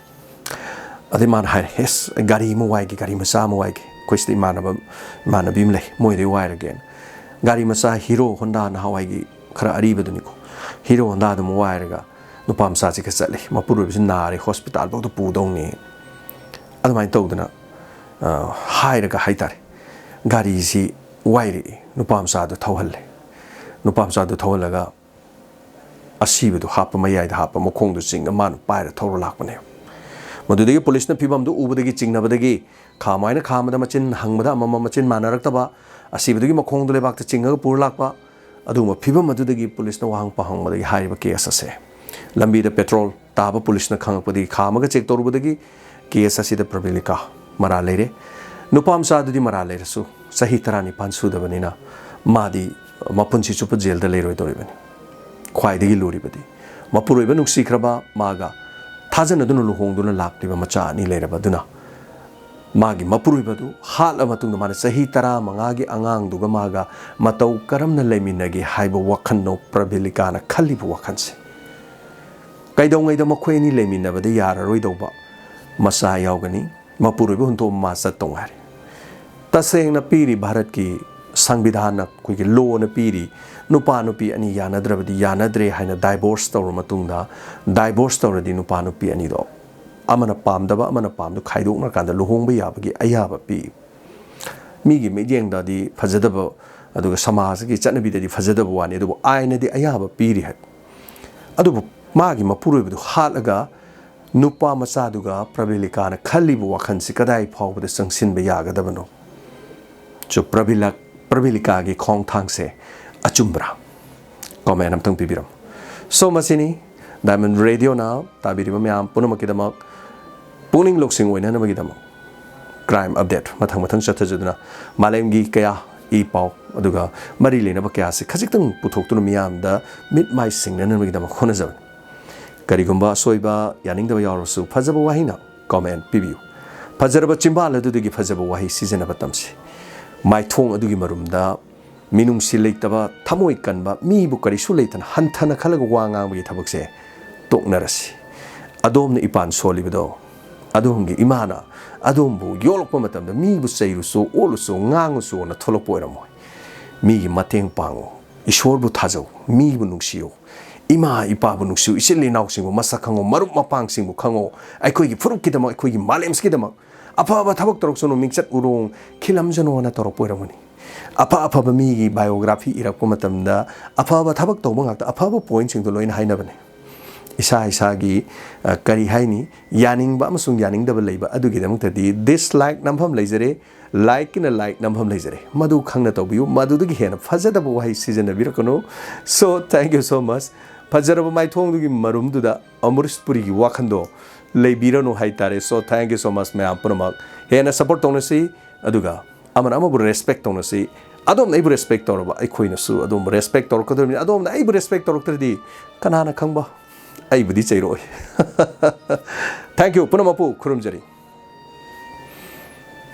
ꯑꯗꯩ ꯃꯥꯅ ꯍꯥꯏꯔꯦ, "ꯑꯦꯁ, ꯑꯩ ꯒꯥꯔꯤ ꯑꯃ ꯋꯥꯏꯒꯦ, ꯒꯥꯔꯤ ꯃꯆꯥ ꯑꯃ ꯋꯥꯏꯒꯦ꯫ ꯑꯩꯈꯣꯏ ꯁꯤꯗ ꯏꯃꯥꯟꯅꯕ, ꯏꯃꯥꯟꯅꯕꯤ ꯑꯃ ꯂꯩ, ꯃꯣꯏꯗꯩ ꯋꯥꯏꯔꯒꯦꯅ"꯫ ꯒꯥꯔꯤ ꯃꯆꯥ Hero Honda ꯅꯍꯥꯟꯋꯥꯏꯒꯤ ꯈꯔ ꯑꯔꯤꯕꯗꯨꯅꯤꯀꯣ꯫ Hero Hondaꯗꯨ ꯑꯃ ꯋꯥꯏꯔꯒ ꯅꯨꯄꯥ ꯃꯆꯥꯁꯤꯒ ꯆꯠꯂꯤ꯫ ꯃꯄꯨꯔꯣꯏꯕꯁꯤ ꯅꯥꯔꯦ, hospitalꯐꯥꯎꯗ ꯄꯨꯗꯧꯅꯤ꯫ ꯑꯗꯨꯃꯥꯏꯅ ꯇꯧꯗꯅ, ꯑ, ꯍꯥꯏꯔꯒ ꯍꯥꯏꯇꯥꯔꯦ, ꯒꯥꯔꯤꯁꯤ ꯋꯥꯏꯔꯛꯏ, ꯅꯨꯄꯥ ꯃꯆꯥꯗꯨ ꯊꯧꯍꯜꯂꯦ꯫ ꯅꯨꯄꯥ ꯃꯆꯥꯗꯨ ꯊꯧꯍꯜꯂꯒ ꯑꯁꯤꯕꯗꯨ ꯍꯥꯞꯄ, ꯃꯌꯥꯏꯗ ꯍꯥꯞꯄ, ꯃꯈꯣꯡꯗꯨ ꯆꯤꯡꯉ ꯃꯥꯅ ꯄꯥꯏꯔ ꯊꯧꯔ ꯂꯥꯛꯄꯅꯦꯕ꯫ ꯃꯗꯨꯗꯒꯤ ꯄꯨꯂꯤꯁꯅ ꯐꯤꯕꯝꯗꯨ ꯎꯕꯗꯒꯤ ꯆꯤꯡꯅꯕꯗꯒꯤ ꯈꯥꯝꯃꯣ ꯍꯥꯏꯅ ꯈꯥꯝꯕꯗ ꯃꯆꯤꯟ ꯍꯪꯕꯗ ꯑꯃꯃꯝ ꯃꯆꯤꯟ ꯃꯥꯟꯅꯔꯛꯇꯕ, ꯑꯁꯤꯕꯗꯨꯒꯤ ꯃꯈꯣꯡꯗꯨ ꯂꯩꯕꯥꯛꯇ ꯆꯤꯡꯉꯒ ꯄꯨꯔ ꯂꯥꯛꯄ, ꯑꯗꯨꯒꯨꯝꯕ ꯐꯤꯕꯝ ꯑꯗꯨꯗꯒꯤ ꯄꯨꯂꯤꯁꯅ ꯋꯥꯍꯪ ꯄꯥꯎꯍꯪꯕꯗꯒꯤ ꯍꯥꯏꯔꯤꯕ ꯀꯦꯁ ꯑꯁꯦ ꯂꯝꯕꯤꯗ ꯄꯦꯇ꯭ꯔꯣꯜ ꯇꯥꯕ ꯄꯨꯂꯤꯁꯅ ꯈꯪꯉꯛꯄꯗꯒꯤ ꯈꯥꯝꯃꯒ ꯆꯦꯛ ꯇꯧꯔꯨꯕꯗꯒꯤ ꯀꯦꯁ ꯑꯁꯤꯗ ꯄ꯭ꯔꯕꯤꯂꯤꯀꯥ ꯃꯔꯥꯜ ꯂꯩꯔꯦ꯫ ꯅꯨꯄꯥ ꯃꯆꯥꯗꯨꯗꯤ ꯃꯔꯥꯜ ꯂꯩꯔꯁꯨ ꯆꯍꯤ ꯇꯔꯥꯅꯤꯄꯥꯟ ꯁꯨꯗꯕꯅꯤꯅ ꯃꯥꯗꯤ ꯃꯄꯨꯟꯁꯤ ꯆꯨꯞꯄ ꯖꯦꯜꯗ ꯂꯩꯔꯣꯏꯗꯧꯔꯤꯕꯅꯤ꯫ ꯈ꯭ꯋꯥꯏꯗꯒꯤ ꯂꯨꯔꯤꯕꯗꯤ ꯃꯄꯨꯔꯣꯏꯕ ꯅꯨꯡꯁꯤꯈ꯭ꯔꯕ ꯃꯥꯒ ꯊꯥꯖꯅꯗꯨꯅ ꯂꯨꯍꯣꯡꯗꯨꯅ ꯂꯥꯛꯂꯤꯕ ꯃꯆꯥ ꯑꯅꯤ ꯂꯩꯔꯕ ꯑꯗꯨꯅ ꯃꯥꯒꯤ ꯃꯄꯨꯔꯣꯏꯕꯗꯨ ꯍꯥꯠꯂ ꯃꯇꯨꯡꯗ ꯃꯥꯅ ꯆꯍꯤ ꯇꯔꯥꯃꯉꯥꯒꯤ ꯑꯉꯥꯡꯗꯨꯒ ꯃꯥꯒ ꯃꯇꯧ ꯀꯔꯝꯅ ꯂꯩꯃꯤꯟꯅꯒꯦ ꯍꯥꯏꯕ ꯋꯥꯈꯜꯅꯣ ꯄ꯭ꯔꯕꯤꯂꯤꯀꯥꯅ ꯈꯜꯂꯤꯕ ꯋꯥꯈꯜꯁꯦ꯫ ꯀꯩꯗꯧꯉꯩꯗ ꯃꯈꯣꯏ ꯑꯅꯤ ꯂꯩꯃꯤꯟꯅꯕꯗ ꯌꯥꯔꯔꯣꯏꯗꯧꯕ ꯃꯆꯥ ꯌꯥꯎꯒꯅꯤ? ꯃꯄꯨꯔꯣꯏꯕ ꯍꯨꯟꯗꯣꯛꯑ ꯃꯥ ꯆꯠꯇꯧ ꯉꯥꯏꯔꯦ꯫ ꯇꯁꯦꯡꯅ ꯄꯤꯔꯤ ꯚꯥꯔꯠꯀꯤ ꯁꯪꯕꯤꯙꯥꯟꯅ, ꯑꯩꯈꯣꯏꯒꯤ ꯂꯣꯅ ꯄꯤꯔꯤ, ꯅꯨꯄꯥ ꯅꯨꯄꯤ ꯑꯅꯤ ꯌꯥꯅꯗ꯭ꯔꯕꯗꯤ ꯌꯥꯅꯗ꯭ꯔꯦ ꯍꯥꯏꯅ ꯗꯥꯏꯚꯣꯔꯁ ꯇꯧꯔ ꯃꯇꯨꯡꯗ, ꯗꯥꯏꯚꯣꯔꯁ ꯇꯧꯔꯗꯤ ꯅꯨꯄꯥ ꯅꯨꯄꯤ ꯑꯅꯤꯗꯣ ꯑꯃꯅ ꯄꯥꯝꯗꯕ ꯑꯃꯅ ꯄꯥꯝꯗꯕ ꯈꯥꯏꯗꯣꯛꯅꯔꯀꯥꯟꯗ ꯂꯨꯍꯣꯡꯕ ꯌꯥꯕꯒꯤ ꯑꯌꯥꯕ ꯄꯤ꯫ ꯃꯤꯒꯤ ꯃꯤꯠꯌꯦꯡꯗꯗꯤ ꯐꯖꯗꯕ, ꯑꯗꯨꯒ ꯁꯃꯥꯖꯒꯤ ꯆꯠꯅꯕꯤꯗꯗꯤ ꯐꯖꯗꯕ ꯋꯥꯅꯤ, ꯑꯗꯨꯕꯨ ꯑꯥꯏꯟꯅꯗꯤ ꯑꯌꯥꯕ ꯄꯤꯔꯤ ꯍꯥꯏ꯫ ꯑꯗꯨꯕꯨ ꯃꯥꯒꯤ ꯃꯄꯨꯔꯣꯏꯕꯗꯨ ꯍꯥꯠꯂꯒ ꯅꯨꯄꯥ ꯃꯆꯥꯗꯨꯒ ꯄ꯭ꯔꯕꯤꯂꯤꯀꯥꯅ ꯈꯜꯂꯤꯕ ꯋꯥꯈꯜꯁꯤ ꯀꯗꯥꯏ ꯐꯥꯎꯕꯗ ꯆꯪꯁꯤꯟꯕ ꯌꯥꯒꯗꯕꯅꯣ? ꯆꯨ ꯄ꯭ꯔꯕꯤꯂꯛ-, ꯄ꯭ꯔꯕꯤꯂꯤꯀꯥꯒꯤ ꯈꯣꯡꯊꯥꯡꯁꯦ ꯑꯆꯨꯝꯕ꯭ꯔꯥ? ꯀꯣꯃꯦꯟ ꯑꯝꯇꯪ ꯄꯤꯕꯤꯔꯝꯃꯨ꯫ ꯁꯣ, ꯃꯁꯤꯅꯤ ꯗꯥꯏꯃꯟ ꯔꯦꯗꯤꯑꯣꯅ ꯇꯥꯕꯤꯔꯤꯕ ꯃꯌꯥꯝ ꯄꯨꯝꯅꯃꯛꯀꯤꯗꯃꯛ ꯄꯨꯛꯅꯤꯡ ꯂꯧꯁꯤꯡ ꯑꯣꯏꯅꯅꯕꯒꯤꯗꯃꯛ ꯀ꯭ꯔꯥꯏꯝ ꯑꯞꯗꯦꯠ ꯃꯊꯪ ꯃꯊꯪ ꯆꯠꯊꯖꯗꯨꯅ ꯃꯥꯂꯦꯝꯒꯤ ꯀꯌꯥ ꯏ ꯄꯥꯎ ꯑꯗꯨꯒ ꯃꯔꯤ ꯂꯩꯅꯕ ꯀꯌꯥꯁꯤ ꯈꯖꯤꯛꯇꯪ ꯄꯨꯊꯣꯛꯇꯨꯅ ꯃꯤꯌꯥꯝꯗ ꯃꯤꯠ ꯃꯥꯏ ꯁꯤꯡꯅꯅꯕꯒꯤꯗꯃꯛ ꯍꯣꯠꯅꯖꯕꯅꯤ꯫ ꯀꯔꯤꯒꯨꯝꯕ ꯑꯁꯣꯏꯕ ꯌꯥꯅꯤꯡꯗꯕ ꯌꯥꯎꯔꯁꯨ ꯐꯖꯕ ꯋꯥꯍꯩꯅ ꯀꯣꯃꯦꯟ ꯄꯤꯕꯤꯌꯨ꯫ ꯐꯖꯔꯕ ꯆꯤꯝꯕꯥꯜ ꯑꯗꯨꯗꯒꯤ ꯐꯖꯕ ꯋꯥꯍꯩ ꯁꯤꯖꯤꯟꯅꯕ ꯇꯝꯁꯤ꯫ ꯃꯥꯏꯊꯣꯡ ꯑꯗꯨꯒꯤ ꯃꯔꯨꯝꯗ ꯃꯤꯅꯨꯡꯁꯤ ꯂꯩꯇꯕ, ꯊꯃꯣꯏ ꯀꯟꯕ, ꯃꯤꯕꯨ ꯀꯔꯤꯁꯨ ꯂꯩꯇꯅ ꯍꯟꯊꯅ ꯈꯜꯂꯒ ꯋꯥ ꯉꯥꯡꯕꯒꯤ ꯊꯕꯛꯁꯦ ꯇꯣꯛꯅꯔꯁꯤ꯫ ꯑꯗꯣꯝꯅ ꯏꯄꯥꯟ ꯁꯣꯜꯂꯤꯕꯗꯣ, ꯑꯗꯣꯝꯒꯤ ꯏꯃꯥꯅ ꯑꯗꯣꯝꯕꯨ ꯌꯣꯛꯂꯛꯄ ꯃꯇꯝꯗ ꯃꯤꯕꯨ ꯆꯩꯔꯨꯆꯣ, ꯑꯣꯠꯂꯨꯆꯣ, ꯉꯥꯡꯉꯨꯆꯣꯅ ꯊꯣꯛꯂꯛꯄ ꯑꯣꯏꯔꯝꯃꯣꯏ꯫ ꯃꯤꯒꯤ ꯃꯇꯦꯡ ꯄꯥꯡꯉꯨ, ꯏꯁꯣꯔꯕꯨ ꯊꯥꯖꯧ, ꯃꯤꯕꯨ ꯅꯨꯡꯁꯤꯌꯨ, ꯏꯃꯥ ꯏꯄꯥꯕꯨ ꯅꯨꯡꯁꯤꯌꯨ, ꯏꯆꯤꯜ ꯏꯅꯥꯎꯁꯤꯡꯕꯨ ꯃꯁꯛ ꯈꯪꯉꯨ, ꯃꯔꯨꯞ ꯃꯄꯥꯡꯁꯤꯡꯕꯨ ꯈꯪꯉꯨ, ꯑꯩꯈꯣꯏꯒꯤ ꯐꯨꯔꯨꯞꯀꯤꯗꯃꯛ, ꯑꯩꯈꯣꯏꯒꯤ ꯃꯥꯂꯦꯝꯁꯤꯒꯤꯗꯃꯛ ꯑꯐꯕ ꯊꯕꯛ ꯇꯧꯔꯛꯁꯅꯨ, ꯃꯤꯡꯆꯠ ꯎꯔꯣꯡ ꯈꯤꯜꯂꯝꯖꯅꯣꯅ ꯇꯧꯔꯛꯄ ꯑꯣꯏꯔꯝꯒꯅꯤ꯫ ꯑꯐ ꯑꯐꯕ ꯃꯤꯒꯤ ꯕꯥꯏꯑꯣꯒ꯭ꯔꯥꯐꯤ ꯏꯔꯛꯄ ꯃꯇꯝꯗ ꯑꯐꯕ ꯊꯕꯛ ꯇꯧꯕ ꯉꯥꯛꯇ, ꯑꯐꯕ ꯄꯣꯏꯟꯠꯁꯤꯡꯗꯣ ꯂꯣꯏꯅ ꯍꯥꯏꯅꯕꯅꯦ꯫ ꯏꯁꯥ ꯏꯁꯥꯒꯤ, ꯑ, ꯀꯔꯤ ꯍꯥꯏꯅꯤ, ꯌꯥꯅꯤꯡꯕ ꯑꯃꯁꯨꯡ ꯌꯥꯅꯤꯡꯗꯕ ꯂꯩꯕ ꯑꯗꯨꯒꯤꯗꯃꯛꯇꯗꯤ dislike ꯅꯝꯐꯝ ꯂꯩꯖꯔꯦ, like ꯀꯤꯅ like ꯅꯝꯐꯝ ꯂꯩꯖꯔꯦ꯫ ꯃꯗꯨ ꯈꯪꯅ ꯇꯧꯕꯤꯌꯨ, ꯃꯗꯨꯗꯒꯤ ꯍꯦꯟꯅ ꯐꯖꯗꯕ ꯋꯥꯍꯩ ꯁꯤꯖꯤꯟꯅꯕꯤꯔꯛꯀꯅꯨ꯫ So, thank you so much꯫ ꯐꯖꯔꯕ ꯃꯥꯏꯊꯣꯡꯗꯨꯒꯤ ꯃꯔꯨꯝꯗꯨꯗ ꯑꯃꯔꯤꯁ ꯄꯨꯔꯤꯒꯤ ꯋꯥꯈꯟꯗꯣ ꯂꯩꯕꯤꯔꯅꯨ ꯍꯥꯏꯇꯥꯔꯦ꯫ So, thank you so much ꯃꯌꯥꯝ ꯄꯨꯝꯅꯃꯛ꯫ ꯍꯦꯟꯅ support ꯇꯧꯅꯁꯤ, ꯑꯗꯨꯒ ꯑꯃꯅ ꯑꯃꯕꯨ respect ꯇꯧꯅꯁꯤ꯫ ꯑꯗꯣꯝꯅ ꯑꯩꯕꯨ respect ꯇꯧꯔꯕ, ꯑꯩꯈꯣꯏꯅꯁꯨ ꯑꯗꯣꯝꯕꯨ respect ꯇꯧꯔꯛꯀꯗꯧꯔꯤꯕꯅꯤ꯫ ꯑꯗꯣꯝꯅ ꯑꯩꯕꯨ respect ꯇꯧꯔꯛꯇ꯭ꯔꯗꯤ ꯀꯅꯥꯅ ꯈꯪꯕ? ꯑꯩꯕꯨꯗꯤ ꯆꯩꯔꯛꯑꯣꯏ꯫ Thank you, ꯄꯨꯝꯅꯃꯛꯄꯨ ꯈꯨꯔꯨꯝꯖꯔꯤ꯫